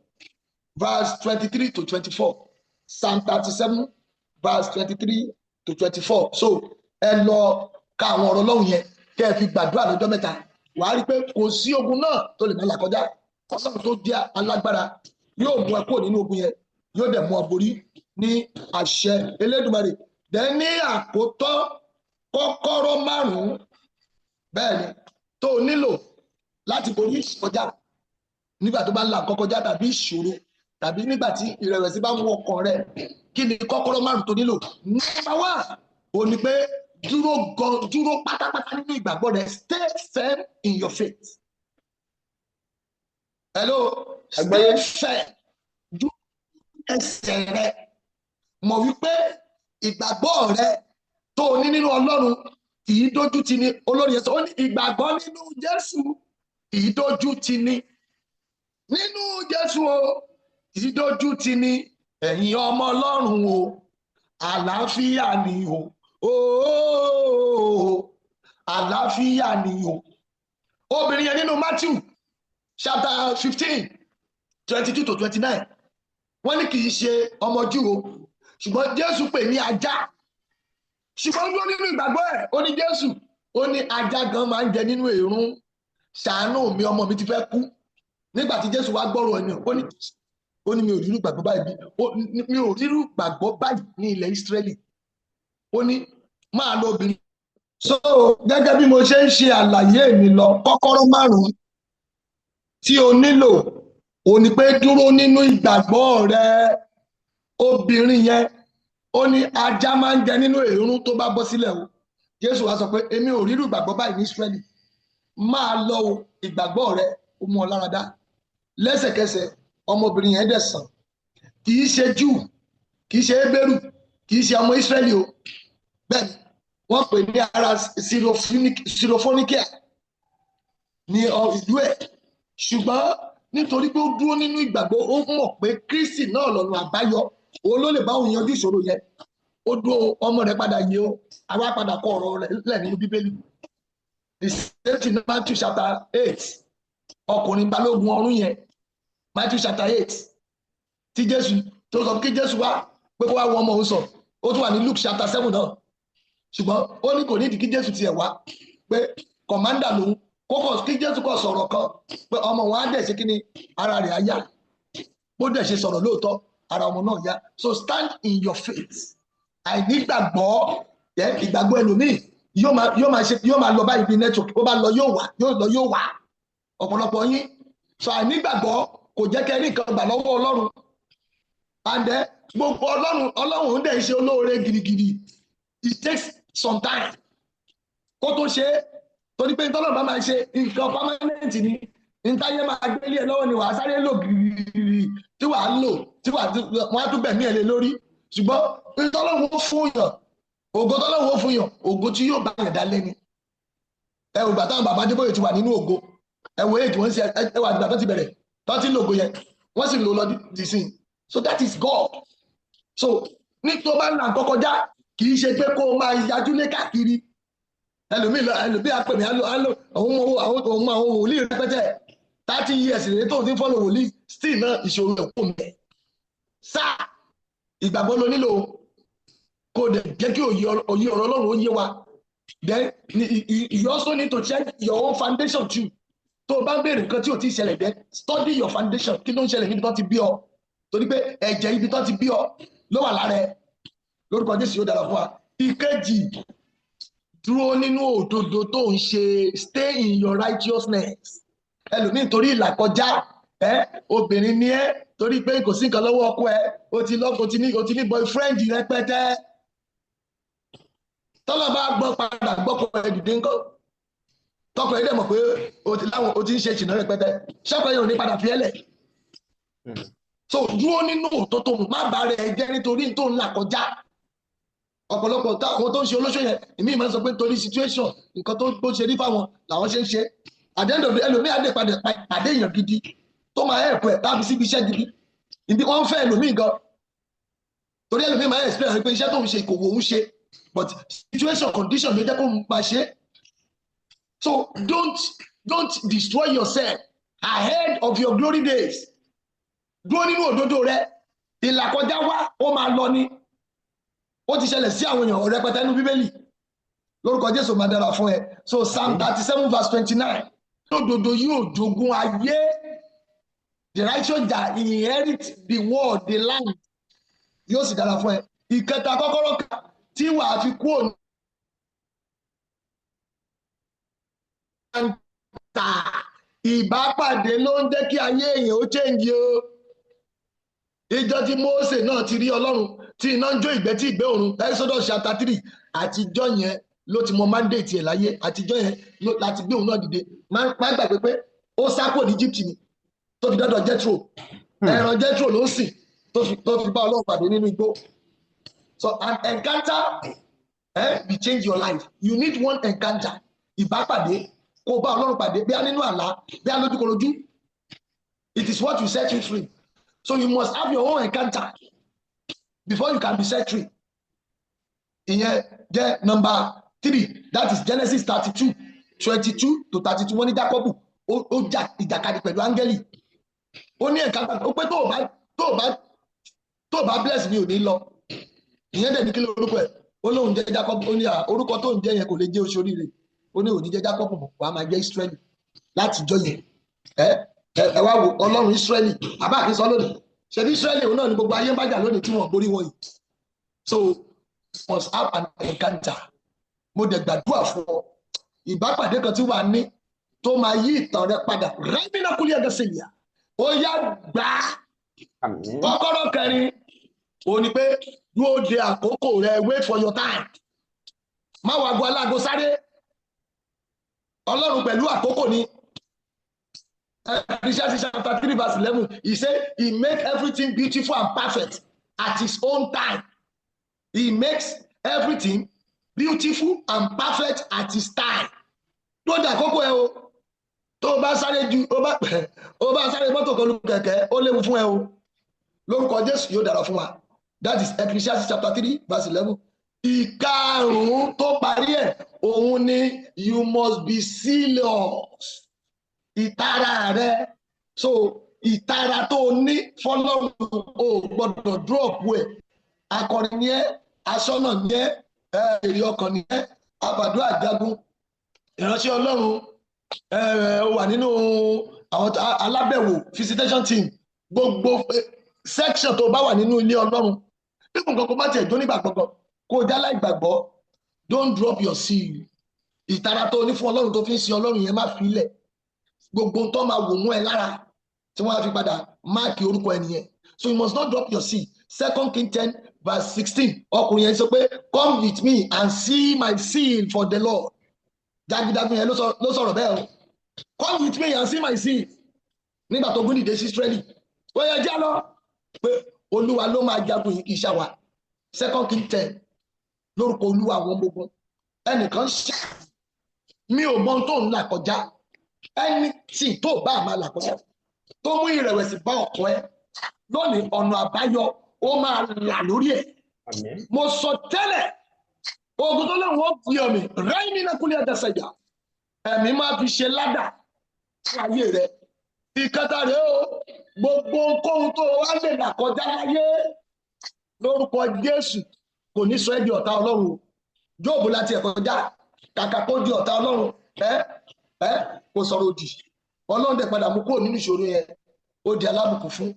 verse 23 to 24, Psalm 37 verse 23 to 24. So ẹ lọ ka àwọn ọ̀rọ̀ Ọlọ́run yẹn, kẹ́ ẹ fi gbàdúrà lọ́jọ́ mẹ́ta. Wàá rí i pé kò sí ogun náà tó lè má là kọjá. Ọlọ́run tó jẹ́ alágbára yóò mú ẹ kúrò nínú ogun yẹn, yóò dẹ̀ mú ọ borí ní àṣẹ Elédùmarè. Dẹ̀ ní àkótán, kọ́kọ́rọ́ márùn-ún, bẹ́ẹ̀ ni, tó o nílò láti borí kọjá nígbà tó bá ń la nǹkan kọjá tàbí ìṣòro tàbí nígbà tí ìrẹ̀wẹ̀sì bá ń wọ ọkàn rẹ. Kí ni kọ́kọ́rọ́ márùn tó nílò? Number one ò ní pé dúró gan, dúró pátápátá nínú ìgbàgbọ́ rẹ. Stay firm in your faith. Hello? Stay firm, dúró ẹsẹ̀ rẹ, mọ̀ wípé ìgbàgbọ́ rẹ Tó o ní nínú Ọlọ́run kì í dójú tì ní. Olórí yẹn sọ, ó ní ìgbàgbọ́ nínú Jésù kì í dójú tì ní, nínú Jésù o, kì í dójú tì ní. Ẹ̀yin ọmọ Ọlọ́run o, àlàáfíà ni o, ooo, àlàáfíà ni o. Obìnrin yẹn nínú Matthew chapter 15, 22 to 29, wọ́n ní kì í ṣe ọmọ Júù o, ṣùgbọ́n Jésù pè ní ajá. Ṣùgbọ́n dúró nínú ìgbàgbọ́ ẹ̀, ó ní Jésù, ó ní ajá gan máa ń jẹ nínú èrún, ṣàánú mi, ọmọ mi ti fẹ́ kú. Nígbà tí Jésù wá gbọ́rọ̀ ẹni, ó ní mi ò rírú ìgbàgbọ́ báyìí bí mi ò rírú ìgbàgbọ́ báyìí ní ilẹ̀ Ísírẹ́lì. Ó ní máa lọ, obìnrin. So gẹ́gẹ́ bí mo ṣe ń ṣe àlàyé mi lọ, kọ́kọ́rọ́ márùn-ún tí o nílò ò ní pé dúró nínú ìgbàgbọ́ rẹ. Obìnrin yẹn, ó ní ajá máa ń jẹ nínú èrún tó bá bọ́ sílẹ̀ o. Jésù wá sọ pé èmi ò rírú ìgbàgbọ́ báyìí ní Ísírẹ́lì, máa lọ o, ìgbàgbọ́ rẹ ó mú ọ lára dá. Lẹ́sẹ̀kẹsẹ̀, ọmọbìnrin yẹn dẹ̀ sàn. Kì í ṣe Júù, kì í ṣe Hébérù, kì í ṣe ọmọ Ísírẹ́lì o. Bẹ́ẹ̀ ni wọ́n pè ní ara Syrophoenicia ní ìlú ẹ̀, ṣùgbọ́n nítorí pé ó dúró nínú ìgbàgbọ́, ó mọ̀ pé Kristi náà lọ́nà àbáyọ, òun ló lè bá òun yanjú ìṣòro yẹn. Ó dúró, ọmọ rẹ̀ padà yé o. Àwa padà kọ ọ̀rọ̀ rẹ̀ lẹ̀ nínú Bíbélì. The same thing, Matthew chapter 8, ọkùnrin balógun ọ̀rún yẹn, Matthew chapter 8, tí Jésù tó sọ kí Jésù wá pé kó wá wọ ọmọ òun sọ. Ó tún wà ní Luke chapter 7 náà, ṣùgbọ́n ó ní kò nídìí kí Jésù tiẹ̀ wá, pé commander lòun, kókò kí Jésù kò sọ̀rọ̀ kan pé ọmọ wọn á dẹ̀ ṣe kí ni, ara rẹ̀ á yá. Bó dẹ̀ ṣe sọ̀rọ̀ lóòótọ́, ara ọmọ náà yá. So stand in your faith. Àìnígbàgbọ́ yẹ ìgbàgbọ́ ẹlòmíì yóò máa ṣe, yóò máa lọ báyìí bí network. Bó bá lọ, yóò wá, yóò lọ, yóò wá. Ọ̀pọ̀lọpọ̀ yín sọ àìnígbàgbọ́ kò jẹ́ kẹ́ rí nǹkan gbà lọ́wọ́ Ọlọ́run. And then gbogbo Ọlọ́run ń dẹ̀ ṣe olóore gidigidi. It takes some time kó tó ṣe é, torí pé tọ́lọ́run bá máa ṣe nǹkan, permanent ni. Ntáyé máa gbélé ẹ lọ́wọ́ ni wàá sáré lò gírígírí tí wàá lò tí wàá wọ́n á tún gbẹ̀mí ẹ̀ lé lórí. Ṣùgbọ́n tọ́lọ́run ó fún yàn, ògo tọ́lọ́run ó fún yàn, ògo tí yóò bá yàn dálé ni. Ẹ ò gbà táwọn bàbá Adébóyè ti wà nínú ògo. Ẹ wo èjì wọ́n ń ṣe, ẹ wà àgbà tó ti bẹ̀rẹ̀ tó ti ń lo ògo yẹn, wọ́n sì lò lọ dì sí. So that is God. So ní tó bá ń là nǹkan kọjá, kì í ṣe pé kó o máa yajúlé káàkiri. Ẹlòmíì lọ, ẹlòmíì àpè mí, alo alo òun mọ àwọn, òun mọ àwọn wòlíì rẹpẹtẹ, 30 years rèé tó ti ń follow wòlíì, still náà ìṣòro ẹ̀ kò mẹ́. Sáà ìgbàgbọ́ ló nílò, kó o dẹ̀ jẹ́ kí òye ọ̀rọ̀ Ọlọ́run ó yé wa. Then you also need to check your own foundation too. Tó o bá ń béèrè nǹkan tí ò tí ì ṣẹlẹ̀, then study your foundation. Kí ló ń ṣẹlẹ̀ níbi tó ti bí ọ? Torí pé ẹ̀jẹ̀ ibi tó ti bí ọ ló wà lára ẹ. Lórúkọ Jésù, yóò dára fún wa. Ìkejì, dúró nínú òdodo tó ń ṣe. Stay in your righteousness. Ẹlòmíì, torí ìlàkọjá ẹ, obìnrin ni ẹ, torí pé kò sí nǹkan lọ́wọ́ ọkọ ẹ, o ti lọ́kọ, o ti ní boyfriend rẹpẹtẹ. Tọ́lá bá gbọ́ padà gbọ́kọ ẹ dìde ńkọ́? Tọkọ ẹ dẹ̀ mọ̀ pé o ti láwọn, o ti ń ṣe ìṣìnà rẹpẹtẹ, ṣọ́kọ yẹn ò ní padà fi ẹ́ lẹ̀? So dúró nínú òtótó, má bàa rẹ̀ jẹ́ nítorí tó ń là kọjá. Ọ̀pọ̀lọpọ̀ àwọn tó ń ṣe olóṣò yẹn, èmi máa ń sọ pé nítorí situation, nǹkan tó bó ṣe rí fáwọn làwọn ṣe ń ṣe. At the end of the, ẹlòmíì á dé padà pàdé èèyàn gidi tó máa help ẹ̀ tábí síbi iṣẹ́ gidi ibi wọ́n ń fẹ́ ẹlòmíì gan, torí ẹlòmíì máa ń explain pé iṣẹ́ tó ń ṣe kò wò ó ṣe, but situation, condition ló jẹ́ kó máa ṣe. So don't destroy yourself ahead of your glory days. Dúró nínú òdodo rẹ. Ìlàkọjá wá, ó máa lọ ni. Ó ti ṣẹlẹ̀ sí àwọn èèyàn rẹpẹtẹ nínú Bíbélì. Lórúkọ Jésù, máa dára fún ẹ. So Psalm 37 verse 29, òdodo yóò jogún ayé. The righteous shall inherit the world, the land. Yóò sì dára fún ẹ. Ìkẹta, kọ́kọ́rọ́ kan tí wàá fi kú òní ta ìbápàdé ló ń jẹ́ kí ayé èèyàn ó change o. Ìjọ tí Mósè náà ti rí Ọlọ́run tí iná ń jó ìgbẹ́ tí ìgbẹ́ òrun, Exodus chapter 3, àtijọ́ yẹn ló ti mọ mandate ẹ̀ láyé. Àtijọ́ yẹn láti gbé òun náà dìde. Má gbàgbé pé ó sá kúrò ní Egypt ni tó fi dọ́dọ̀ Jethro. Ẹran Jethro ló ń sìn tó fi bá Ọlọ́run pàdé nínú igbó. So an encounter, eh? will change your life. You need one encounter, ìbápàdé, kó o bá Ọlọ́run pàdé, bí a nínú àlá, bí a lójúkorojú. It is what will set you free. So you must have your own encounter before you can be set free. Ìyẹn jẹ́ number three. That is Genesis 32:22 to 32. Wọ́n ní Jacob ó jà ìjàkadì pẹ̀lú áńgẹ́lì. Ó ní encounter, ó pé tó o bá bless mi, ò ní lọ. Ìyẹn dẹ̀ ní kí lórúkọ ẹ̀? Ó lóun jẹ́ Jacob. Ó ní à, orúkọ tó ń jẹ́ yẹn kò lè jẹ́ oṣooríire. Ó ní òní jẹ́ Jacob mọ́, wàá máa jẹ́ Israẹli láti jọ yẹn. Ẹ wá wo Ọlọ́run Israẹli àbá àkínsọ lónìí. Ṣebí Israẹli òun náà ni gbogbo ayé ń bájà lónìí tí wọ́n borí wọn yìí. So must have an encounter. Mo dẹ̀ gbàdúrà fún ọ, ìbápàdé kan tí wàá ní tó máa yí ìtàn rẹ padà rẹ́mínà kúlẹ̀ ẹ̀gẹ́ sèlìà, ó yá, gbà á. Àmín. Kọ́kọ́rọ́ kẹrin òun ni pé dúró de àkókò rẹ. Wait for your time. Má wàá gbọ́ aláàgó sáré. Ọlọ́run pẹ̀lú àkókò ni. Ecclesiastes chapter 3 verse 11, he say he make everything beautiful and perfect at his own time. He makes everything beautiful and perfect at his time. Dúró de àkókò ẹ o. Tó o bá sáré ju, o bá sáré mọ́tò kan lu kẹ̀kẹ́, ó léwu fún ẹ o. Lórúkọ Jésù, yóò dára fún wa. That is Ecclesiastes chapter 3 verse 11. Ìkarùn-ún tó parí ẹ̀, òun ni you must be serious. Ìtara rẹ, so ìtara tó o ní fọlọ́run, o ò gbọ́dọ̀ drop ẹ̀. Akọrin ni ẹ́, aṣọ́nà ni ẹ́, èrè ọkàn ni ẹ́, àbàdúrà jagun, ìránṣẹ́ Ọlọ́run, ó wà nínú àwọn alábẹ̀wò, visitation team, gbogbo section tó bá wà nínú ilé Ọlọ́run, bí nǹkan kó bá tiẹ̀ jó nígbà gbọ̀ngàn, kó o já láì gbàgbọ́, don't drop your zeal. Ìtara tó o ní fún Ọlọ́run, tó fi ń sin Ọlọ́run yẹn, má fi lẹ̀. Gbogbo tó máa wò mú ẹ lára tí wọ́n á fi padà mark orúkọ ẹni yẹn. So you must not drop your zeal. Second King 10 verse 16, ọkùnrin yẹn sọ pé, "Come with me and see my zeal for the Lord." Jagunjagun yẹn ló sọ̀rọ̀ bẹ́ẹ̀ o. "Come with me and see my zeal." Nígbà tó gún dìde sí Israẹli, ó yẹ jẹ́ lọ pé Olúwa ló máa jagun yìí, kì í ṣàwà. Second King 10. Lórúkọ Olúwa àwọn ọmọ ogun, ẹnìkan ṣe, mi ò mọ ohun tó ń là kọjá. Ẹni tí tó bá máa là kọjá tó mú ìrẹ̀wẹ̀sì bá ọkàn ẹ lónìí, ọ̀nà àbáyọ ó máa là lórí ẹ̀. Àmín. Mo sọ tẹ́lẹ̀, ogun tó lóun ó fi ọ̀mì rẹ́yìn nínú kúlẹ̀ ẹ̀dẹ̀sẹ̀yà, ẹ̀mí máa fi ṣe ládà fún ayé rẹ̀. Ìkẹta rẹ̀ o, gbogbo ohunkóhun tó wá lè là kọjá láyé, lórúkọ Jésù, kò ní sọ ẹ́ di ọ̀tá Ọlọ́run o. Jóòbù láti ẹ̀ kọjá, kàkà kó di ọ̀tá Ọlọ́run, ẹ kò sọ̀rọ̀ òdì. Ọlọ́run dẹ̀ padà mú kúrò nínú ìṣòro yẹn, ó di alábùkún fún.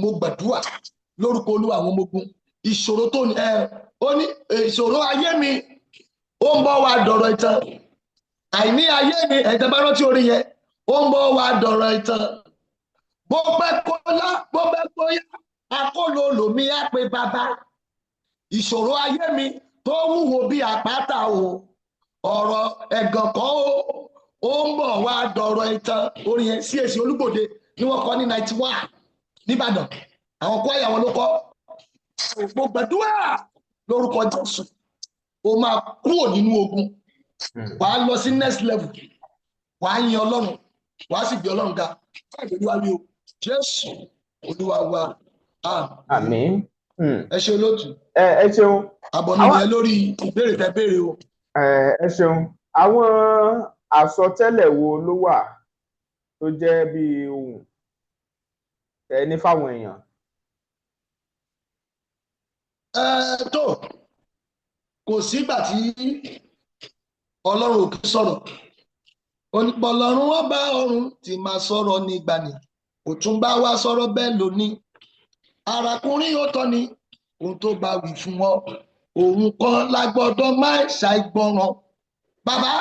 Mo gbàdúrà lórúkọ Olúwa àwọn ọmọ ogun, ìṣòro tó ní ẹ ó ní ìṣòro ayé mi, ó ń bọ̀ wá dọ̀rọ̀ ìtàn. Àìní ayé mi, ẹ̀jẹ̀ bá rántí orin yẹn, ó ń bọ̀ wá dọ̀rọ̀ ìtàn. Bó pẹ́ kó lá, bó pẹ́ kó yá, akólólò mi á pe bàbá. Ìṣòro ayé mi tó wúwo bí àpáta o, ọ̀rọ̀ ẹ̀gàn kan o, ó ń bọ̀ wá dọ̀rọ̀ ìtàn. Orin yẹn, CAC Olúgbòde ni wọ́n kọ ní 91 nìbàdàn. Àwọn kwaya wọn ló kọ́. Mo gbàdúrà lórúkọ Jésù, o máa kúrò nínú ogun, wàá lọ sí next level, wàá yin Ọlọ́run, wàá sì gbé Ọlọ́run ga. Báyìí Olúwa wí o. Jésù Olúwa wa, àmín. Àmín. Ẹ ṣe, olóòtú. Ẹ ṣeun. Àbọ̀ mi yẹn lórí ìbéèrè tẹ́ béèrè o. Ẹ ṣeun. Àwọn àsọtẹ́lẹ̀ wo ló wà tó jẹ́ bí ohun ẹ ní fáwọn èèyàn? Ẹ tó, kò sígbà tí Ọlọ́run ò kí sọ̀rọ̀. Ọlọ́run ọba ọ̀run tí máa sọ̀rọ̀ nígbà ni kò tún bá wa sọ̀rọ̀ bẹ́ẹ̀ lónìí. Arákùnrin, ó tọ́ ni ohun tó bá wí fún ọ, òun kan la gbọ́dọ̀ má ṣàìgbọràn. Bàbá,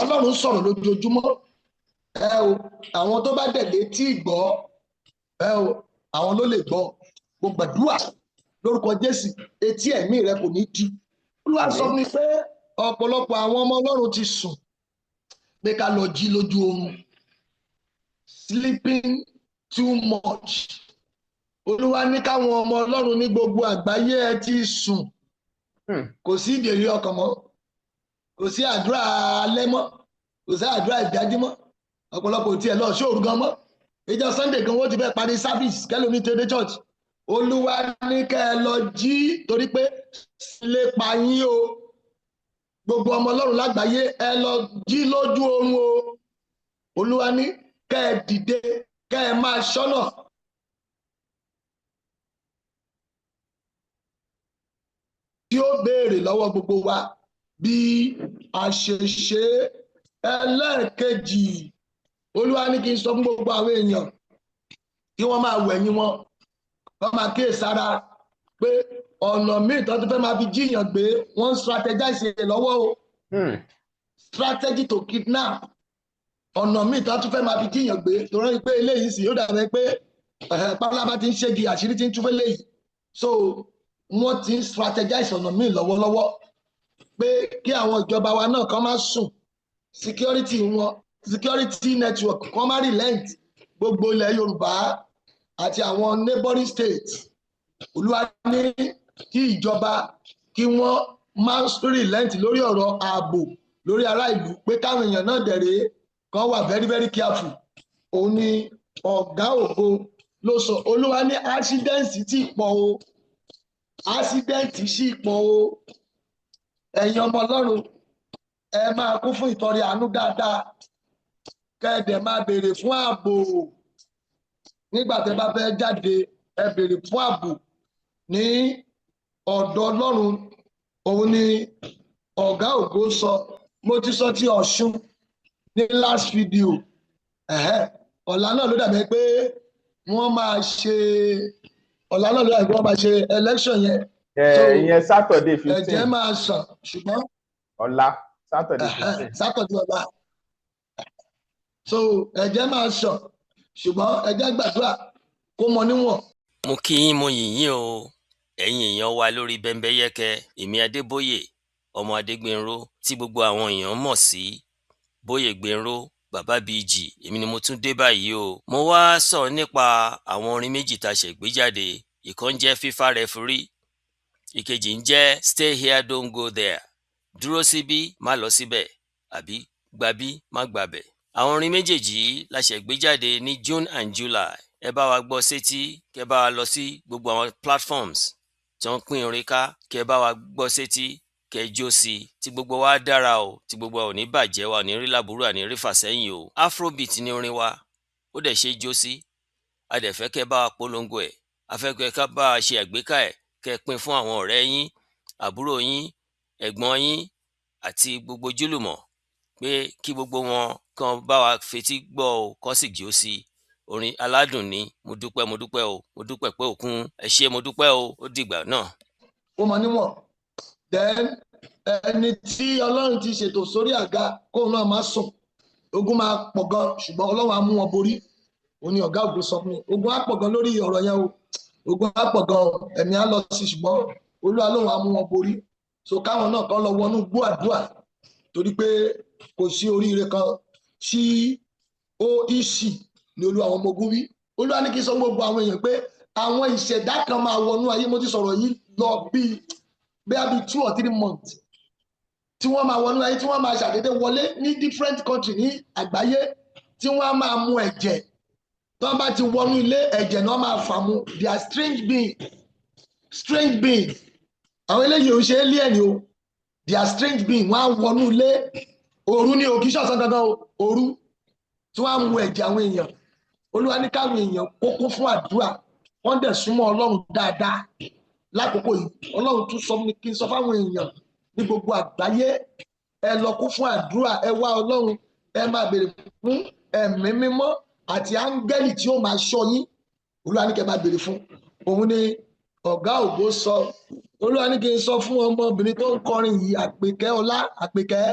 Ọlọ́run sọ̀rọ̀ lójoojúmọ́ ẹ o. Àwọn tó bá dẹ̀ létí ìgbọ́ ẹ o, àwọn ló lè gbọ́. Mo gbàdúrà lórúkọ Jésù, etí ẹ̀mí rẹ kò ní di. Olúwa sọ fún mi pé ọ̀pọ̀lọpọ̀ àwọn ọmọ Ọlọ́run ti sùn, pé ká lọ jí lójú oorun. Sleeping too much. Olúwa ní káwọn ọmọ Ọlọ́run ní gbogbo àgbáyé, ẹ ti sùn. Kò sí ìdèrè ọkàn mọ́. Kò sí àdúrà alẹ́ mọ́, kò sí àdúrà ìdájí mọ́, ọ̀pọ̀lọpọ̀ ò tiẹ̀ lọ ṣóòru gan mọ́. Ìjọ Sunday gan wọ́n ti fẹ́ parí service kẹlòmí tó dé church. Olúwa ní kẹ́ ẹ lọ jí, torí pé lè pa yín o. Gbogbo ọmọ Ọlọ́run lágbàáyé, ẹ lọ jí lójú oorun o. Olúwa ní kẹ́ ẹ dìde, kẹ́ ẹ máa ṣọ́nà. Tí ó béèrè lọ́wọ́ gbogbo wa bí a ṣe ṣe é. Ẹlẹ́ẹ̀kejì, Olúwa ní kí n sọ fún gbogbo àwọn èèyàn kí wọ́n máa wẹ̀yìn wọn, wọ́n máa kíyèsára pé ọ̀nà míì tó tún fẹ́ máa fi jíyàn gbé, wọ́n ń strategize lọ́wọ́ o. Strategy to kidnap, ọ̀nà míì tó tún fẹ́ máa fi jíyàn gbé, torí pé eléyìí sì ó dàbí pé pálábá ti ń ṣégi, àṣírí ti ń tú fẹ́lẹ́ yìí. So wọ́n ti ń strategize ọ̀nà míì lọ́wọ́lọ́wọ́ pé kí àwọn ìjọba wa náà kàn má sùn, security wọn, security network kàn má relent, gbogbo ilẹ̀ Yorùbá àti àwọn neighboring states. Olúwa ní kí ìjọba kí wọ́n má relent lórí ọ̀rọ̀ ààbò lórí ará ìlú, pé káwọn èèyàn náà dẹ̀rẹ̀ kan wà very very careful. Òun ni ọ̀gá ògo ló sọ. Olúwa ní accident ti pọ̀ o, accident sì pọ̀ o. Ẹ̀yin ọmọ Ọlọ́run, ẹ máa kún fún ìtọrẹ àánú dáadáa, kẹ́ẹ̀dẹ̀ máa béèrè fún ààbò nígbà tẹ́ bá fẹ́ jáde. Ẹ béèrè fún ààbò ní ọ̀dọ̀ Ọlọ́run. Òun ni ọ̀gá ògo sọ. Mo ti sọ ti Ọ̀ṣun ní last video. Ọ̀la náà ló dàbí pé wọ́n máa ṣe, ọ̀la náà ló dàbí pé wọ́n máa ṣe election yẹn. Ìyẹn Saturday 15. Ẹ̀jẹ̀ máa sàn, ṣùgbọ́n ọ̀la Saturday 15. Saturday ọ̀la. So ẹ̀jẹ̀ máa sàn, ṣùgbọ́n ẹ̀jẹ̀ gbàdúrà kó mọ níwọ̀n. Mo kí yín, mo yìn yín o, ẹ̀yin èèyàn wa lórí Bẹ́ńbẹ́yẹ́kẹ́. Èmi Adébóyè ọmọ Adégbénró tí gbogbo àwọn èèyàn mọ̀ sí Bóyè Gbénró, Bàbá BG, èmi ni mo tún dé báyìí o. Mo wá sọ̀rọ̀ nípa àwọn orin méjì tá a ṣẹ̀ gbé jáde. Ìkan jẹ́ FIFA Referee, ìkejì ń jẹ́ Stay Here Don't Go There, dúró síbí má lọ síbẹ̀, àbí gbabí má gbabẹ̀. Àwọn orin méjèèjì yìí la ṣẹ̀ gbé jáde ní June and July. Ẹ bá wa gbọ́ sétí, kẹ bá wa lọ sí gbogbo àwọn platforms tí wọ́n pín orin ká, kẹ bá wa gbọ́ sétí, kẹ jó sí i, tí gbogbo wa dára o, tí gbogbo wa ò ní bàjẹ́, wa ò ní rí láburú, àní rí fàsẹ́yìn o. Afrobeat ni orin wa, ó dẹ̀ ṣe jó sí. A dẹ̀ fẹ́ kẹ́ bá wa polongo ẹ̀, a fẹ́ kẹ́ ká bá wa ṣe àgbékà ẹ̀, kẹ́ pín fún àwọn ọ̀rẹ́ yín, àbúrò yín, ẹ̀gbọ́n yín àti gbogbo júlùmọ̀, pé kí gbogbo wọn kàn bá wa fetí gbọ́ o, kán sì jó sí i. Orin aládùn ni. Mo dúpẹ́, mo dúpẹ́ o, mo dúpẹ́ pé òkun ẹ ṣé, mo dúpẹ́ o, ó dìgbà náà. Ó mọ níwọ̀n. Then ẹni tí Ọlọ́run ti ṣètò sórí àga, kóun náà má sùn. Ogun máa pọ̀ gan, ṣùgbọ́n Ọlọ́run á mú wọn borí. Òun ni ọ̀gá ògo sọ fún mi. Ogun á pọ̀ gan lórí ọ̀rọ̀ yẹn o, ogun á pọ̀ gan, ẹ̀mí á lọ sí, ṣùgbọ́n Olúwa lóun á mú wọn borí. So káwọn náà kàn lọ wọnú gbó àdúrà, torí pé kò sí oríire kan tí ó ìsì ní Olúwa àwọn ọmọ ogun wí. Olúwa ní kí n sọ gbogbo àwọn èèyàn pé àwọn ìṣẹ̀dá kan máa wọnú ayé. Mo ti sọ̀rọ̀ yìí lọ bíi bẹ́ẹ̀ bíi 2 or 3 months, tí wọ́n máa wọnú ayé, tí wọ́n máa ṣàdédé wọlé ní different country ní àgbáyé, tí wọ́n á máa mu ẹ̀jẹ̀. Tí wọ́n bá ti wọnú ilé, ẹ̀jẹ̀ náà máa fà mu. They are strange being, strange being. Àwọn eléyìí ò ṣe alien o, they are strange being. Wọ́n á wọnú ilé òru ní òkì ṣọ̀sán gangan o, òru, tí wọ́n á mu ẹ̀jẹ̀ àwọn èèyàn. Olúwa ní káwọn èèyàn kó kún fún àdúrà, wọ́n dẹ̀ súnmọ́ Ọlọ́run dáadáa lákòókò yìí. Ọlọ́run tún sọ fún mi kí n sọ fáwọn èèyàn ní gbogbo àgbáyé, ẹ lọ kún fún àdúrà, ẹ wá Ọlọ́run, ẹ máa béèrè fún ẹ̀mí mímọ́ àti áńgẹ́lì tí ó máa ṣọ́ yín. Olúwa ní kí ẹ máa béèrè fún. Òun ni ọ̀gá ògo sọ. Olúwa ní kí n sọ fún ọmọbìnrin tó ń kọrin yìí, Àpèkẹ́ Ọlá, Àpèkẹ́,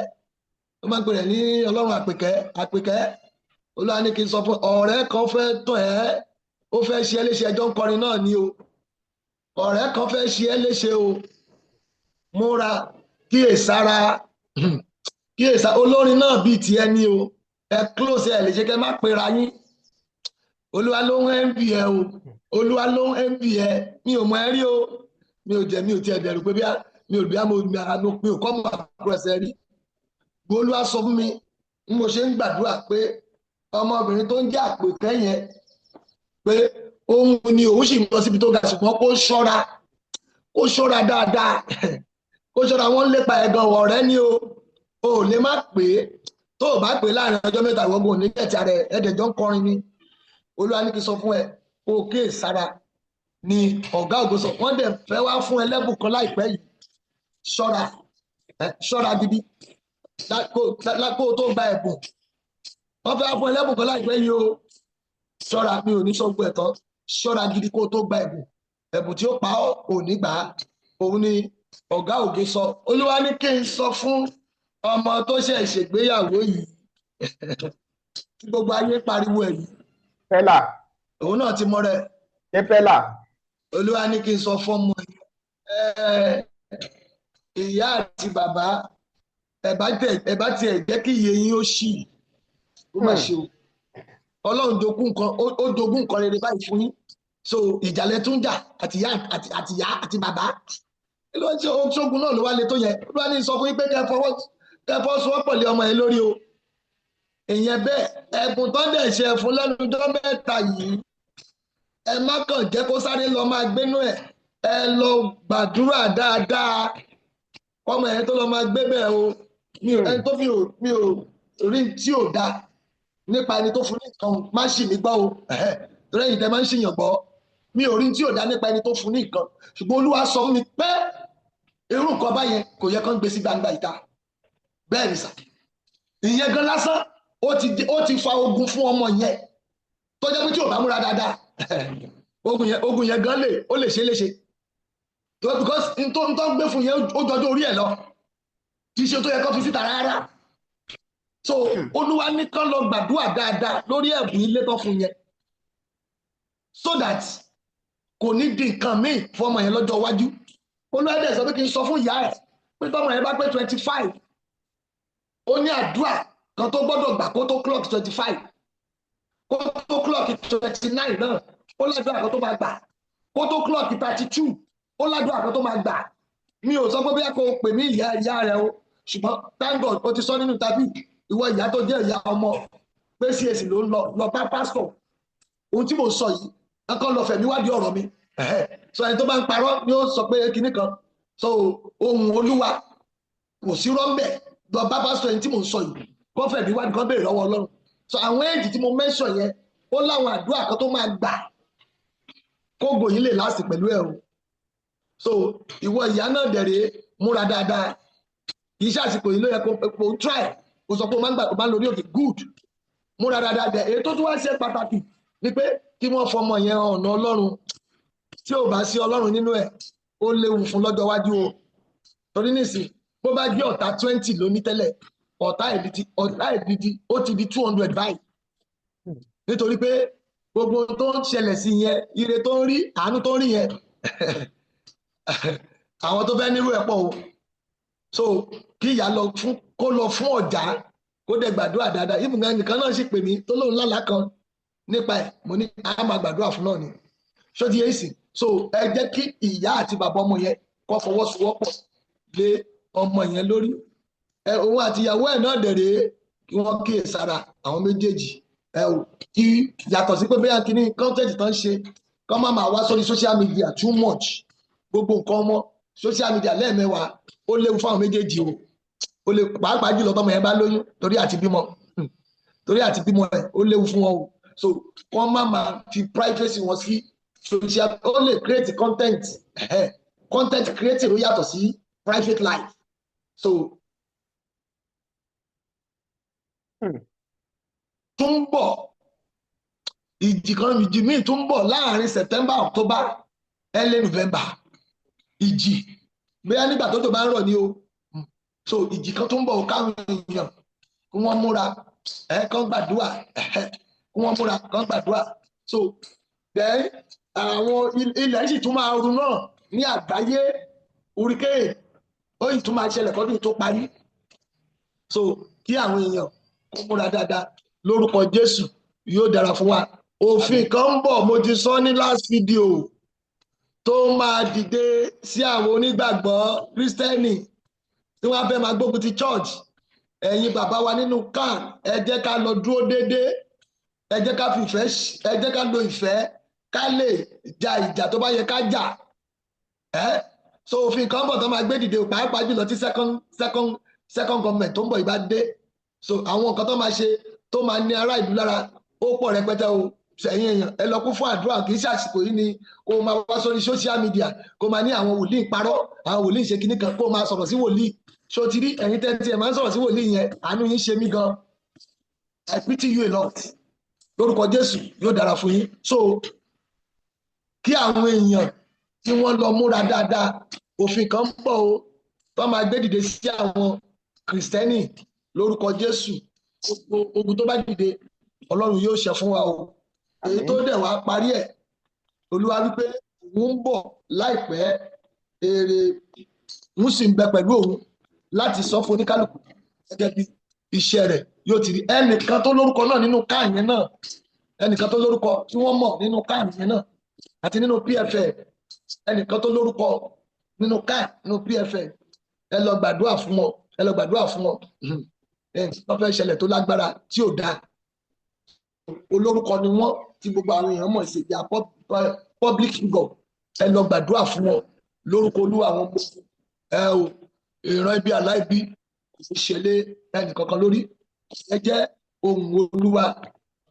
ó máa ń pè rẹ̀ ní Ọlọ́run Àpèkẹ́, Àpèkẹ́. Olúwa ní kí n sọ fún ọ̀rẹ́ kan fẹ́ tàn ẹ́, ó fẹ́ ṣe ẹ́ léṣe. Ẹjọ́ ń kọrin náà ni o. Ọ̀rẹ́ kan fẹ́ ṣe ẹ́ léṣe o, múra, kíyèsára, kíyèsá. Olórin náà bíi tiẹ̀ ni o, ẹ close, ẹ lè ṣe kẹ́ má pera yín. Olúwa ló ń envy ẹ o, Olúwa ló ń envy ẹ. Mi ò mọ ẹ rí o, mi ò jẹ, mi ò tiẹ̀ dẹ̀rù pé bí mi ò bí mi ò kọ́ mọ̀ àkúrẹ́sẹ̀ rí. Olúwa sọ fún mi bí mo ṣe ń gbàdúrà pé ọmọbìnrin tó ń jẹ́ Àpèkẹ́ yẹn, pé òun ni òun sì ń lọ síbi tó ga, ṣùgbọ́n kó ṣọ́ra, kó ṣọ́ra dáadáa, kó ṣọ́ra. Wọ́n ń lépa ẹ̀gàn ọ̀rẹ́ ni o. Ò lè má pè é. Tó o bá pè é láàrin ọjọ́ 3, ìwọ́gbọ̀n ò ní kẹ̀tì ara ẹ̀ ẹ̀ẹ́dẹ̀jọ́ ń kọrin ni. Olúwa ní kí n sọ fún ẹ kó o kíyè sára ni. Ọ̀gá ògo sọ wọ́n dẹ̀ fẹ́ wá fún ẹ lẹ́bùn kan láìpẹ́ yìí. Ṣọ́ra, ṣọ́ra gidi kó o tó gba ẹ̀bùn. Wọ́n fẹ́ wá fún ẹ lẹ́bùn kan láìpẹ́ yìí o. Ṣọ́ra, mi ò ní sọ gbọ́ ẹ̀tọ́. Ṣọ́ra gidi kó o tó gba ẹ̀bùn. Ẹ̀bùn tí ó pa ọ́ ò ní gbà á. Òun ni ọ̀gá ògo sọ. Olúwa ní kí n sọ fún ọmọ tó ṣe ìṣègbéyàwó yìí tí gbogbo ayé pariwo ẹ̀ yìí. Pẹ́là. Òun náà ti mọ rẹ̀. Ṣé pẹ́là? Olúwa ní kí n sọ fún ọmọ yìí, ìyá àti bàbá, ẹ bá tiẹ̀ jẹ́ kí iye yín ó ṣì. Ó má ṣe o. Ọlọ́run jogún nǹkan, ó jogún nǹkan rere báyìí fún yín. So ìjàlẹ̀ tún jà àti ìyá àti bàbá. Kí ló ń ṣe ohun ṣógun náà ló wá le tó yẹn? Olúwa ní sọ fún yín pé kẹ́ fọwọ́sowọ́pọ̀ lé ọmọ yẹn lórí o. Ìyẹn bẹ́ẹ̀. Ẹ̀bùn tó dẹ̀ ṣe fún lẹ́nu ọjọ́ 3 yìí, ẹ má kàn jẹ́ kó sáré lọ máa gbénú ẹ̀. Ẹ lọ gbàdúrà dáadáa kọ́mọ yẹn tó lọ máa gbé bẹ́ẹ̀ o. Mi ò ẹni tó fi ò mi ò rí tí ò dáa nípa ẹni tó fún ní nǹkan. Má ṣì mí gbọ́ o, torí ẹ̀yin tẹ́ máa ń ṣìyàn gbọ́. Mi ò rí tí ò dáa nípa ẹni tó fún ní nǹkan, ṣùgbọ́n Olúwa sọ fún mi pé irú nǹkan báyẹn kò yẹ kán gbé sí gbangba ìta. Bẹ́ẹ̀ ni sà. Ìyẹn gan lásán ó ti fa ogun fún ọmọ yẹn tó jẹ́ pé tí ò bá múra dáadáa, ogun yẹn gan lè ó lè ṣe é léṣe, because n tó ń gbé fún yẹn, ó jọjọ́ orí ẹ̀ lọ. Kì í ṣe tó yẹ kó fi síta rárá. So Olúwa ní kán lọ gbàdúrà dáadáa lórí ẹ̀bùn ilé tó fún yẹn, so that kò ní di nǹkan míì fún ọmọ yẹn lọ́jọ́ iwájú. Olúwa dẹ̀ sọ pé kí n sọ fún ìyá ẹ̀ pé tọ́mọ yẹn bá pé 25, ó ní àdúrà kan tó gbọ́dọ̀ gbà kó tó clock 25, kó tó clock 29 náà, ó ládùúrà kan tó máa gbà, kó tó clock 32, ó ládùúrà kan tó máa gbà. Mi ò sọ pé bóyá kò pè mí ìyá ìyá rẹ o, ṣùgbọ́n thank God, ó ti sọ nínú tàbí ìwọ ìyá tó jẹ́ ìyá ọmọ pé CAC ló ń lọ, lọ bá pásítọ̀. Ohun tí mo sọ yìí, akọ́ lọ fẹ̀mí wádìí ọ̀rọ̀ mi. So ẹni tó bá ń parọ́ ni ó sọ pé kinní kan. So ohun Olúwa kò sí rọ́ńbẹ̀. Lọ bá pásítọ̀ ẹni tí mo sọ yìí, kó fẹ̀mí wádìí, kó béèrè lọ́wọ́ Ọlọ́run. So àwọn age tí mo mention yẹn, ó láwọn àdúrà kan tó máa gbà kógo yìí lè last pẹ̀lú ẹ̀ o. So ìwọ ìyá náà dẹ̀rẹ̀, múra dáadáa. Kì í ṣe àsìkò yìí ló yẹ kó try kó sọ pé o máa ń gbà, o máa ń lórí òkè. Good, múra dáadáa dẹ̀. Èyí tó tún wá ṣe pàtàkì ni pé kí wọ́n fọmọ yẹn ọ̀nà Ọlọ́run. Tí ò bá sí Ọlọ́run nínú ẹ̀, ó léwu fún lọ́jọ́ iwájú o, torí nísìn bó bá jẹ́ ọ̀tá 20 ló ní tẹ́lẹ̀, ọ̀tá ìdí ó ti di 200 báyìí, nítorí pé gbogbo tó ń ṣẹlẹ̀ sí yẹn, ire tó ń rí, àánú tó ń rí yẹn, àwọn tó fẹ́ nírú ẹ̀ pọ̀ o. So kí ìyá lọ fún, kó lọ fún ọ̀já, kó dẹ̀ gbàdúrà dáadáa. Ibùdó ẹnìkan náà sì pè mí tó lóun lálàá kan nípa ẹ̀. Mo ní a máa gbàdúrà fún náà ni. Ṣó ti yé ìsìn? So ẹ jẹ́ kí ìyá àti bàbá ọmọ yẹn kó fọwọ́sowọ́pọ̀ lé ọmọ yẹn lórí ẹ. Òun àti ìyàwó ẹ̀ náà dẹ̀rẹ̀, kí wọ́n kíyè sára àwọn méjèèjì ẹ ò kí yàtọ̀ sí pé bóyá kíní content tán ṣe, kọ́ má máa wá sórí social media too much. Gbogbo nǹkan ọmọ social media lẹ́ẹ̀mẹ́wàá, ó léwu fáwọn méjèèjì o. Ó lè pàápàá jùlọ tọmọ yẹn bá lóyún, torí àti bímọ ẹ, ó léwu fún wọn o. So wọ́n má máa fi privacy wọn sí social. Ó lè create content. Content creating ló yàtọ̀ sí private life. So tún ń bọ̀, ìjì kan, ìjì míì tún ń bọ̀ láàrin September, October, early November. Ìjì bóyá nígbà tó tó bá ń rọ̀ ní o. So ìjì kan tó ń bọ̀, káwọn èèyàn kí wọ́n múra ẹ, kán gbàdúrà, kí wọ́n múra, kán gbàdúrà. So then àwọn ilẹ̀ sì tún máa ru náà ní àgbáyé. Hurricane ó sì tún máa ṣẹlẹ̀ kọ́dún tó parí. So kí àwọn èèyàn kó múra dáadáa. Lórúkọ Jésù, yóò dára fún wa. Òfin kan ń bọ̀, mo ti sọ ní last video, tó máa dìde sí àwọn onígbàgbọ́ Kírísítẹ́nì tí wọ́n fẹ́ máa gbógun ti church. Ẹ̀yin bàbá wa nínú CAN, ẹ jẹ́ ká lọ dúró déédéé, ẹ jẹ́ ká fìfẹ́, ẹ jẹ́ ká lo ìfẹ́, ká lè ja ìjà tó bá yẹ ká jà. Ẹ so òfin kan bọ̀ tó máa gbé dìde, pàápàá jùlọ tí second government tó ń bọ̀ ìbá dé. So àwọn nǹkan tó máa ṣe tó máa ní ará ìlú lára, ó pọ̀ rẹpẹtẹ o. Sẹ́yìn èèyàn, ẹ lọ kún fún àdúrà. Kì í ṣe àsìkò yìí ni kó o máa wá sórí social media, kó o máa ní àwọn wòlíì parọ́, àwọn wòlíì ṣe kinní kan, kó o máa sọ̀rọ̀ sí wòlíì. Ṣó ti rí ẹ̀yin tẹ́tí ẹ̀ máa ń sọ̀rọ̀ sí wòlíì yẹn? Àánú yín ṣe mí gan. I pity you a lot. Lórúkọ Jésù, yóò dára fún yín. So kí àwọn èèyàn tí wọ́n lọ múra dáadáa, òfin kan ń bọ̀ o tó máa gbé dìde sí àwọn Kìrìsìtẹ́nì. Lórúkọ Jésù, gbogbo ogun tó bá dìde, Ọlọ́run yóò ṣe fún wa o. Èyí tó dẹ̀ wá parí ẹ̀, Olúwa wípé òun ń bọ̀ láìpẹ́, èrè ń sì ń bẹ pẹ̀lú òun láti sọ fún oníkálukú gẹ́gẹ́ bí iṣẹ́ rẹ̀ yóò ti rí. Ẹnìkan tó lórúkọ náà nínú CAN yẹn náà, ẹnìkan tó lórúkọ tí wọ́n mọ̀ nínú CAN yẹn náà àti nínú PFN, ẹnìkan tó lórúkọ nínú CAN, nínú PFN, ẹ lọ gbàdúrà fún wọn, ẹ lọ gbàdúrà fún wọn. Wọ́n fẹ́ ṣẹlẹ̀ tó lágbára tí ò dáa. Olórúkọ ni wọ́n tí gbogbo àwọn èèyàn mọ̀ sí ìyá public figure. Ẹ lọ gbàdúrà fún wọn lórúkọ Olúwa àwọn ọmọ ẹ o. Ìran ibi aláìbí kò sì ṣẹlẹ̀ ẹnì kankan lórí. Ẹ jẹ́ ohun Olúwa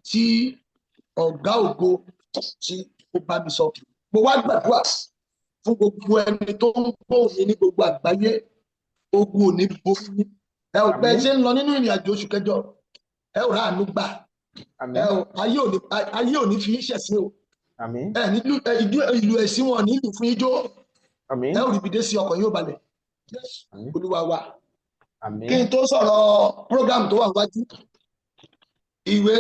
tí ọ̀gá ògo tí ó bá mi sọ. Mo wá gbàdúrà fún gbogbo ẹni tó ń gbóhùn mi ní gbogbo àgbáyé. Ogun ò ní borí yín. Ẹ ò bẹ́ẹ̀ ṣe ń lọ nínú ìrìn àjò oṣù kẹjọ, ẹ ò ráàánú gbà. Ẹ ò ayé ò ní fi í ṣẹ̀sín o. Ẹ nílùú ìlú ẹ̀sìn wọn nílùú fún ijó. Ẹ ò rí ibi dé sí, ọkàn yóò balẹ̀. Jésù Olúwa wa. Kí n tó sọ̀rọ̀ program tó wà wájú, ìwé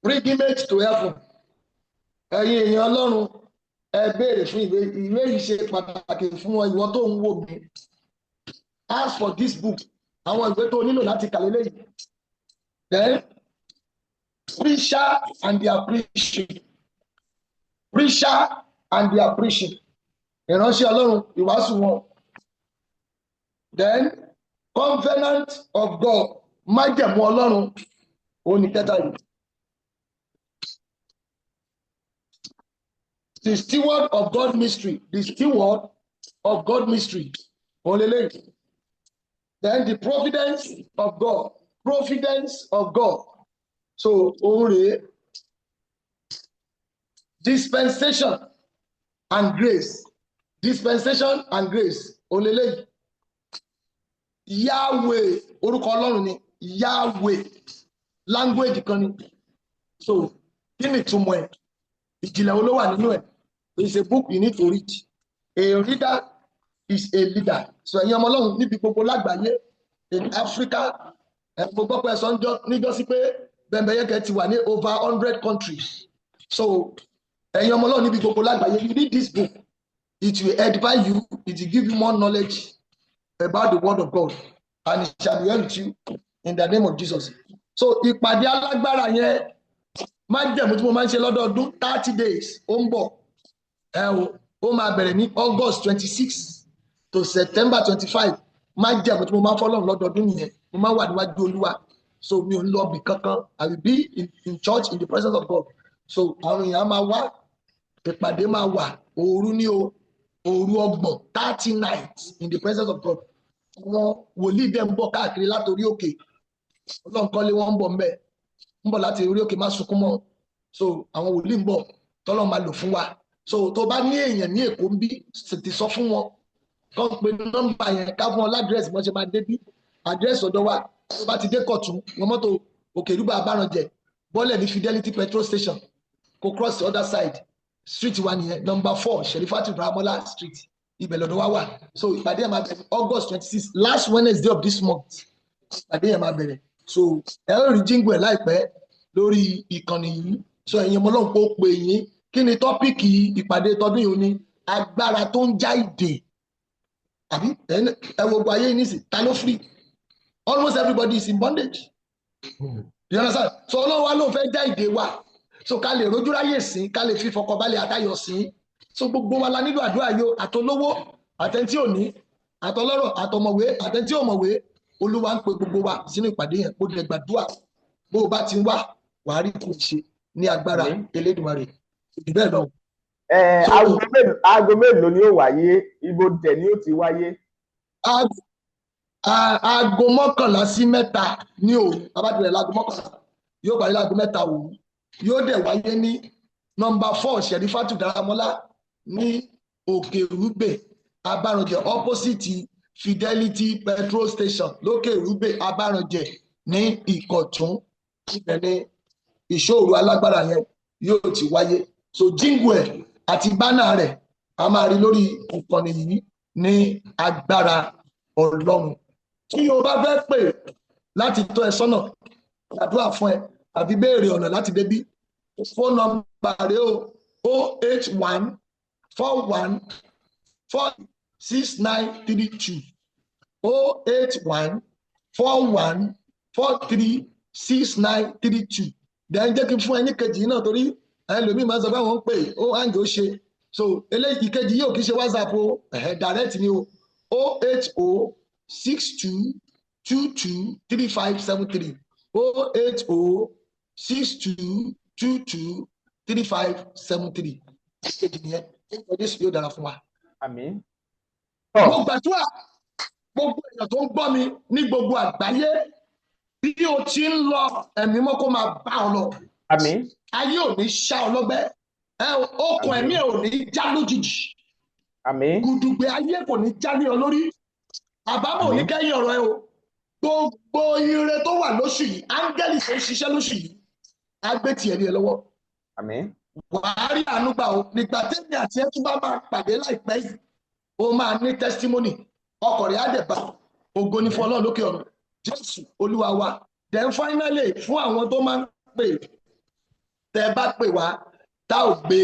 Pilgrimage to Heaven, ẹ̀yin èèyàn Ọlọ́run, ẹ béèrè fún ìwé. Ìwé yìí ṣe pàtàkì fún ọ, ìwọ tó ń wò mí. Ask for this book. Àwọn ìwé tó nílò láti kà lélẹ́yìí. Then Preacher and Their Preaching, Preacher and Their Preaching, ìránṣẹ́ Ọlọ́run, ìwàásù wọn. Then Covenant of God, májẹ̀mú Ọlọ́run, òun ní kẹta yìí. The Steward of God Mystery, The Steward of God Mystery, òun lélẹ́yìí. Then the Providence of God, Providence of God, so òun rèé. Dispensation and Grace, Dispensation and Grace, òun lélẹ́yìí. Yahweh, orúkọ Ọlọ́run ni Yahweh, language kan ni. So kí ni ìtumọ̀ ẹ̀? Ìjìnlẹ̀ wo ló wà nínú ẹ̀? It's a book you need to read. A reader is a leader. So ẹ̀yin ọmọ Ọlọ́run níbi gbogbo lágbàáyé, in Africa, ẹ̀ mo gbọ́ pé ẹ sọ níjọ́ sí pé Bembeyeke ti wà ní over 100 countries. So ẹ̀yin ọmọ Ọlọ́run níbi gbogbo lágbàáyé, you need this book. It will edify you, it will give you more knowledge about the word of God, and it shall be well with you in the name of Jesus. So ìpàdé alágbára yẹn, májẹ̀mú tí mo máa ń ṣe lọ́dọọdún, 30 days, ó ń bọ̀. Ẹ o, ó máa bẹ̀rẹ̀ ní August 26 to September 25. Májẹ̀mú tí mo máa ń fọ́lọ́run lọ́dọọdún nìyẹn. Mo máa ń wà níwájú Olúwa, so mi ò ń lọ bì kankan. I will be in church, in the presence of God. So àwọn èèyàn máa wá, ìpàdé máa wà, òru ní o, òru 30, 30 nights in the presence of God. Àwọn wòlíì dẹ̀ ń bọ̀ káàkiri látòrí òkè Ọlọ́nkọ́lé, wọ́n ń bọ̀ ńbẹ̀, ń bọ̀ láti orí òkè má sunkún mọ́. So àwọn wòlíì ń bọ̀ tọ́lọ́ máa lò fún wa. So tó bá ní èèyàn ní Èkó ń bí, tètè sọ fún wọn kọ́ pé nọ́mbà yẹn, ká fún wọn ládírẹ́sì wọ́n ṣe máa dé bí. Àdírẹ́sì ọ̀dọ̀ wa, tó bá ti dé Kọ̀tún, wọn mọ́tò Òkèrúbà Abárànjẹ, bọ́lẹ̀ ní Fidelity petrol station, kó cross the other side, street wa nìyẹn, number 4 Sherifatu Ramola Street, ibẹ̀ lọ́dọ̀ wa wà. So ìpàdé yẹn máa bẹ̀rẹ̀ August 26, last Wednesday of this month, ìpàdé yẹn máa bẹ̀rẹ̀. So ẹ ó rí jingle ẹ̀ láìpẹ́ lórí ìkànnì yìí. So ẹ̀yin ọmọ Ọlọ́run, kó pè yín. Kí ni topic ìpàdé tọdún yìí? Ó ní agbára tó ń já ìdè. Àbí ẹ wo gbogbo ayé nísìn, ta ló free? Almost everybody is in bondage, you understand? So Ọlọ́run wa ló fẹ́ já ìdè wa, so ká lè rójú ráyè sìn, ká lè fi fọkànbalẹ̀ àtayọ̀ sìn. So gbogbo wa la nílò àdúrà yìí o, àtolówó, àtẹntí òní, àtọlọ́rọ̀, àtọmọ̀wé, àtẹntí òmọ̀wé. Olúwa ń pe gbogbo wa sínú ìpàdé yẹn. Mo dẹ̀ gbàdúrà, bó o bá ti ń wá, wàá rí kò ṣe ní agbára Àmín. Elédùmarè. Jù bẹ́ẹ̀ lọ. Aago mélòó ni ó wáyé? Ibo dẹ̀ ni ó ti wáyé? Aago 11 sí 3 ní òru. Abájọlẹ̀ láago 11, yóò parí láago 3 òru. Yóò dẹ̀ wáyé ní nọ́mbà 4 Sherifatu Daramola ní Òkè Rúgbè, Abáranjẹ, opposite Fidelity Petrol Station, lókè Rúgbè, Abáranjẹ ní Ìkọ̀tún. Ibẹ̀ ni ìṣòro alágbára yẹn yóò ti wáyé. So jingle ẹ̀ àti banner rẹ̀, a máa rí lórí ìkànnì yìí ní agbára Ọlọ́run. Tí o bá fẹ́ pè láti tọ́ ẹ sọ́nà, gbàdúrà fún ẹ àbí béèrè ọ̀nà láti débí, phone number rẹ o: 0814146 932, 08141436932. Then jẹ́ kí n fún ẹ ní kejì yìí náà, torí ẹlòmíì máa ń sọ pé àwọn ń pè ó hang, ó ṣe. So eléyìí, ìkejì yìí ò kì í ṣe WhatsApp o, direct ni o: 08062223573, 08062223573. Ìkejì nìyẹn. Orúkọ Jésù, yóò dára fún wa. Àmín. Mo gbàdúrà, gbogbo èèyàn tó ń gbọ́ mi ní gbogbo àgbáyé, bí o ti ń lọ, ẹ̀mí mọ́ kó máa bá ọ lọ. Àmín. Ayé ò ní ṣá ọ lọ́gbẹ́ ẹ, okùn ẹ̀mí ẹ̀ ò ní já lójijì. Àmín. Gùdùgbẹ̀ ayé kò ní já ní ọ lórí. Àbámọ̀ ò ní Àmín. kẹ́yìn ọ̀rọ̀ ẹ o. Gbogbo ire tó wà lóṣù yìí, áńgẹ́lì tó ń ṣiṣẹ́ lóṣù yìí á gbé tiẹ̀ ní ẹ lọ́wọ́. Àmín. Wàá rí àánú gbà o. Nígbà tẹ́mi àti ẹ tún bá máa pàdé láìpẹ́ yìí, ó máa ní testimony, ọkọ̀ rẹ̀ á dẹ̀ bá. Ògo ní fún Ọlọ́run lókè ọ̀run. Jésù Olúwa wa. Then finally, fún àwọn tó máa ń pè, tẹ́ bá pè wá tá ò gbé,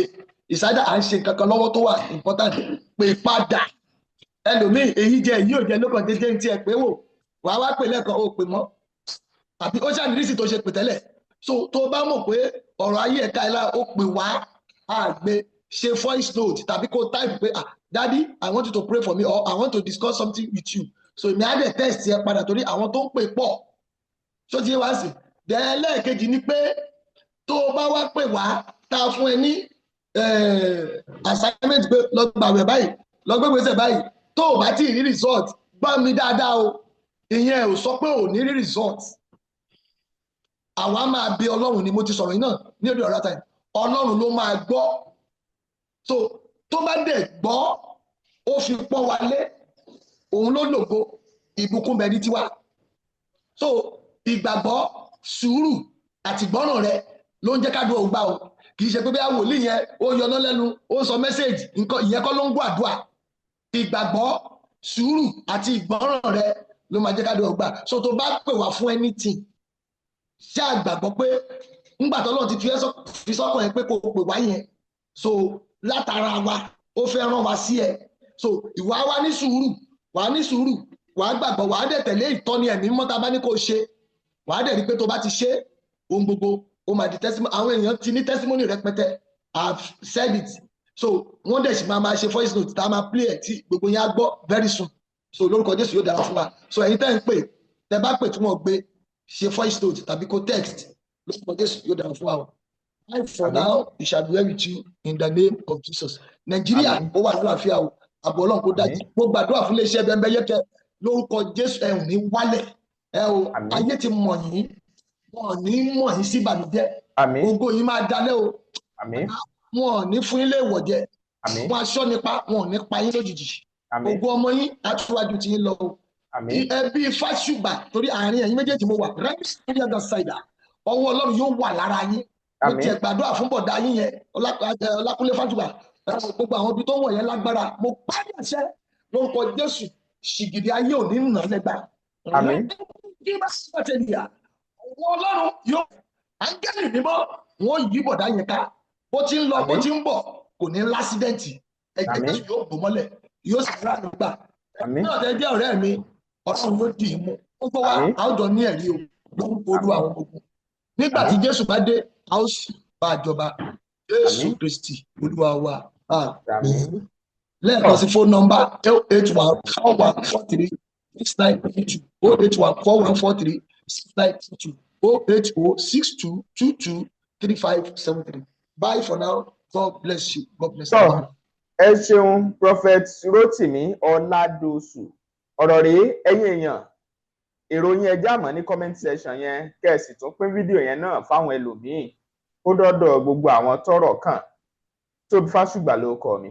ìsájà à ń ṣe nǹkan kan lọ́wọ́ tó wà important, pè padà. Ẹlòmíì, èyí jẹ èyí ò jẹ lókàn dédé ní tiẹ̀ pé wò wàá wá pè lẹ́ẹ̀kan, ó pè mọ́, àbí ó ṣànírísì tó ṣe pè tẹ́lẹ̀. So tó bá mọ̀ pé ọ̀rọ̀ ayé ẹ̀ka ẹ̀ lára, ó pè wá á gbé, ṣe voice note tàbí kó type pé, "Ah, Daddy, I want you to pray for me," or, "I want to discuss something with you." So èmi á dẹ̀ text ẹ padà, torí àwọn tó ń pè pọ̀. Ṣó ti yé wá sí? Dẹ̀ lẹ́ẹ̀kejì ni pé, tó o bá wá pè wá, tá a fún ẹ ní assignment pé lọ gbàwẹ̀ báyìí, lọ gbé gbèsè báyìí, tó o bá tí ì rí result, gbọ́ mi dáadáa o, ìyẹn ò sọ pé ò ní rí result. Àwa máa bẹ Ọlọ́run ni. Mo ti sọ̀rọ̀ yìí náà ní òde ọ̀rá time. Ọlọ́run ló máa gbọ́. So tó bá dẹ̀ gbọ́, ó fi pọ́n wa lé, òun ló lògo, ìbùkún bẹ̀ ní tiwa. So ìgbàgbọ́, sùúrù àti ìgbọ́ràn rẹ ló ń jẹ́ ká dùn ògbà o. Kì í ṣe pé bí wòlíì yẹn ó yọná lẹ́nu, ó sọ message nǹkan, ìyẹn kọ́ ló ń gbọ́ àdúrà. Ìgbàgbọ́, sùúrù àti ìgbọ́ràn rẹ ló máa jẹ́ ká dùn ògbà. So tó bá pè wá fún anything, ṣé àgbàgbọ́ pé ńgbà tó Ọlọ́run ti fi sọ́kàn yẹn pé kò pè wá yẹn, so látara wa, ó fẹ́ rán wa sí ẹ. So ìwà wa ní sùúrù, wàá ní sùúrù, wàá gbàgbọ́, wàá dẹ̀ tẹ̀lé ìtọ́ni ẹ̀mí mímọ́ tá a bá ní kó o ṣe. Wàá dẹ̀ rí pé tó bá ti ṣe ohun gbogbo, ó máa di testimony. Àwọn èèyàn ti ní testimony rẹpẹtẹ. I've said it. So wọ́n dẹ̀ sì máa máa ṣe voice note tá a máa play ẹ̀ tí gbogbo yẹn á gbọ́ very soon. So lórúkọ Jésù, yóò dára fún wa. So ẹ̀yin tẹ́ ń pè, tẹ́ bá pè tí wọ́n gbé, ṣe voice note tàbí kó text. Lórúkọ Jésù, yóò dára fún wa o. Bye for Àmín. now. It shall be well with you in the name of Jesus. Nàìjíríà Àmín. ó wà lálàáfíà o. Àbọ̀ Ọlọ́run kó dájú. Àmín. Mo gbàdúrà fún iléeṣẹ́ Bẹ́ńbẹ́yẹ́kẹ́, lórúkọ Jésù, ẹ ò ní wálẹ̀ ẹ o. Àmín. Ayé ti mọ̀ yín, wọn ò ní mọ̀ yín sí ìbànújẹ́. Àmín. Ògo yín máa dalẹ̀ o. Àmín. Wọn ò ní fún yín léèwọ̀ jẹ. Àmín. Wọn aṣọ nípa, wọn ò ní pa yín lójijì. Àmín. Ògo ọmọ yín aṣíwájú ti yín lọ o. Àmín. Ẹbí Fásùgbà, torí àárín ẹ̀yin méjèèjì mo wà right the other side, ọwọ́ Ọlọ́run yóò wà lára yín. Mo Àmín. tiẹ̀ gbàdúrà fún bọ̀dá yín yẹn, Ọlákúnlé Fásùgbà, gbogbo àwọn ibi tó wọ̀ yẹn lágbára. Mo parí àṣẹ lórúkọ Jésù, ṣìgìdì ayé ò ní nà lẹ́gbàá. Àmín. Ọwọ́ Ọlọ́run yóò, áńgẹ́lì mímọ́ wọn yí bọ̀dá yẹn ká. Bó ti ń lọ, bó Àmín. ti ń bọ̀, kò ní l'accident. Ẹ̀jẹ̀ Àmín. Jésù yóò bò mọ́lẹ̀, yóò sì rà nígbà Àmín. náà. Tẹ́ jẹ́ ọ̀rẹ́ mi, Ọlọ́run ló dì í mú. Gbogbo wa, Àmín. a ó jọ ní ẹ̀rí o lórúkọ Olúwa àwọn ọmọ ogun. Nígbà tí Jésù bá dé, a ó sì bá a jọba. Jésù Àmín. Kristi Olúwa wa, àmín. Àmín. Lẹ́ẹ̀kan sí, phone number 0814143 6932. 08141436932. 08062223573. Bye for now. God bless you. God bless Tọ́ you. Ẹ ṣeun, Prophet Rotimi Ọládọsù. Ọ̀rọ̀ rèé, ẹ̀yin èèyàn, ìròyìn ẹjẹ àmọ́ ní comment section yẹn, kẹ́ ẹ sì tún pín fídíò yẹn náà fáwọn ẹlòmíín kó dọ́dọ̀ gbogbo àwọn tọ́rọ̀ kàn. Tóbi Fásùgbà ló kọ mi,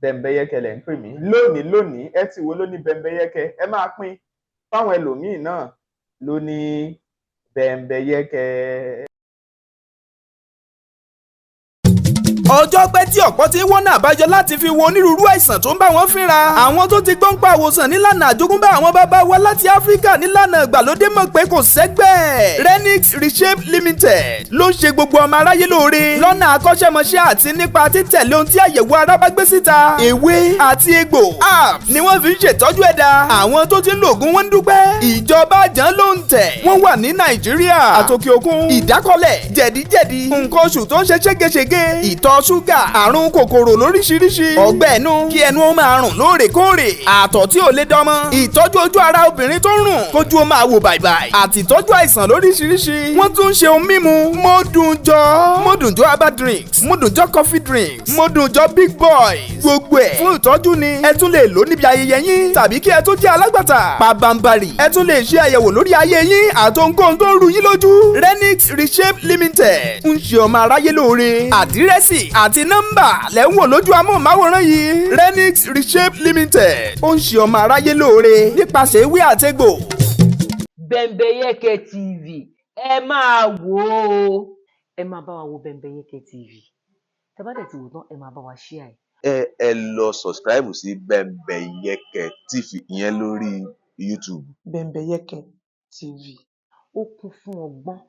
Bẹ̀m̀bẹ̀yẹkẹ lẹ̀ ń pè mí lónìí. Lónìí ẹ ti wo lóní Bẹ̀m̀bẹ̀yẹkẹ, ẹ máa pín fáwọn ẹlòmíín náà lóní Bẹ̀m̀bẹ̀yẹkẹ. Ọjọ́ pẹ́ tí ọ̀pọ̀ ti ń wọ́nà àbáyọ láti fi wo onírúurú àìsàn tó ń bá wọn fínra. Àwọn tó ti gbọ́n pa àwòsàn nílànà àjogúnbá àwọn bàbá wa láti Áfíríkà nílànà ìgbàlódé mọ̀ pé kò sẹ́gbẹ́. Renix Reshape Limited ló ń ṣe gbogbo ọmọ aráyé lóore lọ́nà akọ́ṣẹ́mọṣẹ́ àti nípa títẹ̀lé ohun tí àyẹ̀wò ara bá gbé síta. Ewé àti egbò, herbs, ni wọ́n fi ń ṣètọ́jú ẹ̀dá. Àwọn tó ti ń lo ògùn wọn ń dúpẹ́. Ìjọba àjàn ló ń tẹ̀. Wọ́n wà ní Nàìjíríà àtòkè òkun. Ìdákọ́lẹ̀, jẹ̀díjẹ̀dí, nǹkan oṣù tó ń ṣe ségesège, ìtọ̀ ṣúgà, àrùn kòkòrò lóríṣiríṣi, ọgbẹ́ ẹnu, kí ẹnu ó máa rùn lóòrèkóòrè, àtọ̀ tí ò lè dánmọ́, ìtọ́jú ojú ara obìnrin tó ń rùn kójú ó máa wò bàìbàì, àti ìtọ́jú àìsàn lóríṣiríṣi. Wọ́n tún ń ṣe ohun mímu Mọ́dùnjọ́, Mọ́dùnjọ́ herbal drinks, Mọ́dùnjọ́ coffee drinks, Mọ́dùnjọ́ big boys. Gbogbo ẹ̀ fún ìtọ́jú ni. Ẹ tún lè lò níbi ayẹyẹ yín tàbí kí ẹ tó jẹ́ alágbàtà pabambari. Ẹ tún lè ṣe àyẹ̀wò lórí ayé yín àtohunkóhun tó ń ru yín lójú. Renix Reshape Limited ń ṣe ọmọ aráyé lóore. Àdírẹ́sì àti nọ́mbà lẹ́ ń wò lójú amóhùnmáwòrán yìí. Renix Reshape Limited ó ń ṣe ọmọ aráyé lóore nípasẹ̀ ewé àtegbò. Bẹ̀m̀bẹ̀yẹkẹ TV, ẹ máa wò ó. Ẹ máa bá wa wo Bẹ̀m̀bẹ̀yẹkẹ TV. Tẹ́ bá dẹ̀ ti wò tán, ẹ máa bá wa share ẹ̀. Ẹ lọ subscribe sí Bẹ́ńbẹ́yẹ́kẹ́ TV ìyẹn lórí YouTube. Bembeyeke TV. Ó kún fún ọgbọ́n,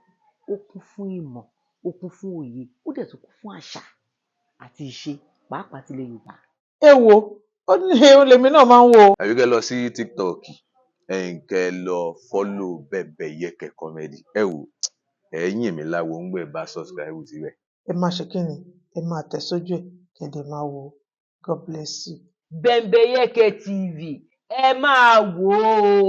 ó kún fún ìmọ̀, ó kún fún òye, ó dẹ̀ tún kún fún àṣà àti ìṣe, pàápàá tilẹ̀ Yorùbá. Ẹ wo ó ní òun lèmi náà máa ń wò ó. Àbí kẹ́ lọ sí TikTok, ẹ̀yin kẹ́ lọ follow Bẹ́ńbẹ́yẹ́kẹ́ comedy. Ẹ wò, ẹ yìn mí láwo ń gbẹ bá subscribe síbẹ̀. Ẹ máa ṣe kí ni, ẹ máa tẹ̀ sójú ẹ̀ kẹ́ dẹ̀ máa wò ó. God bless you. Bẹ̀m̀bẹ̀yẹkẹ TV, ẹ máa wò ó.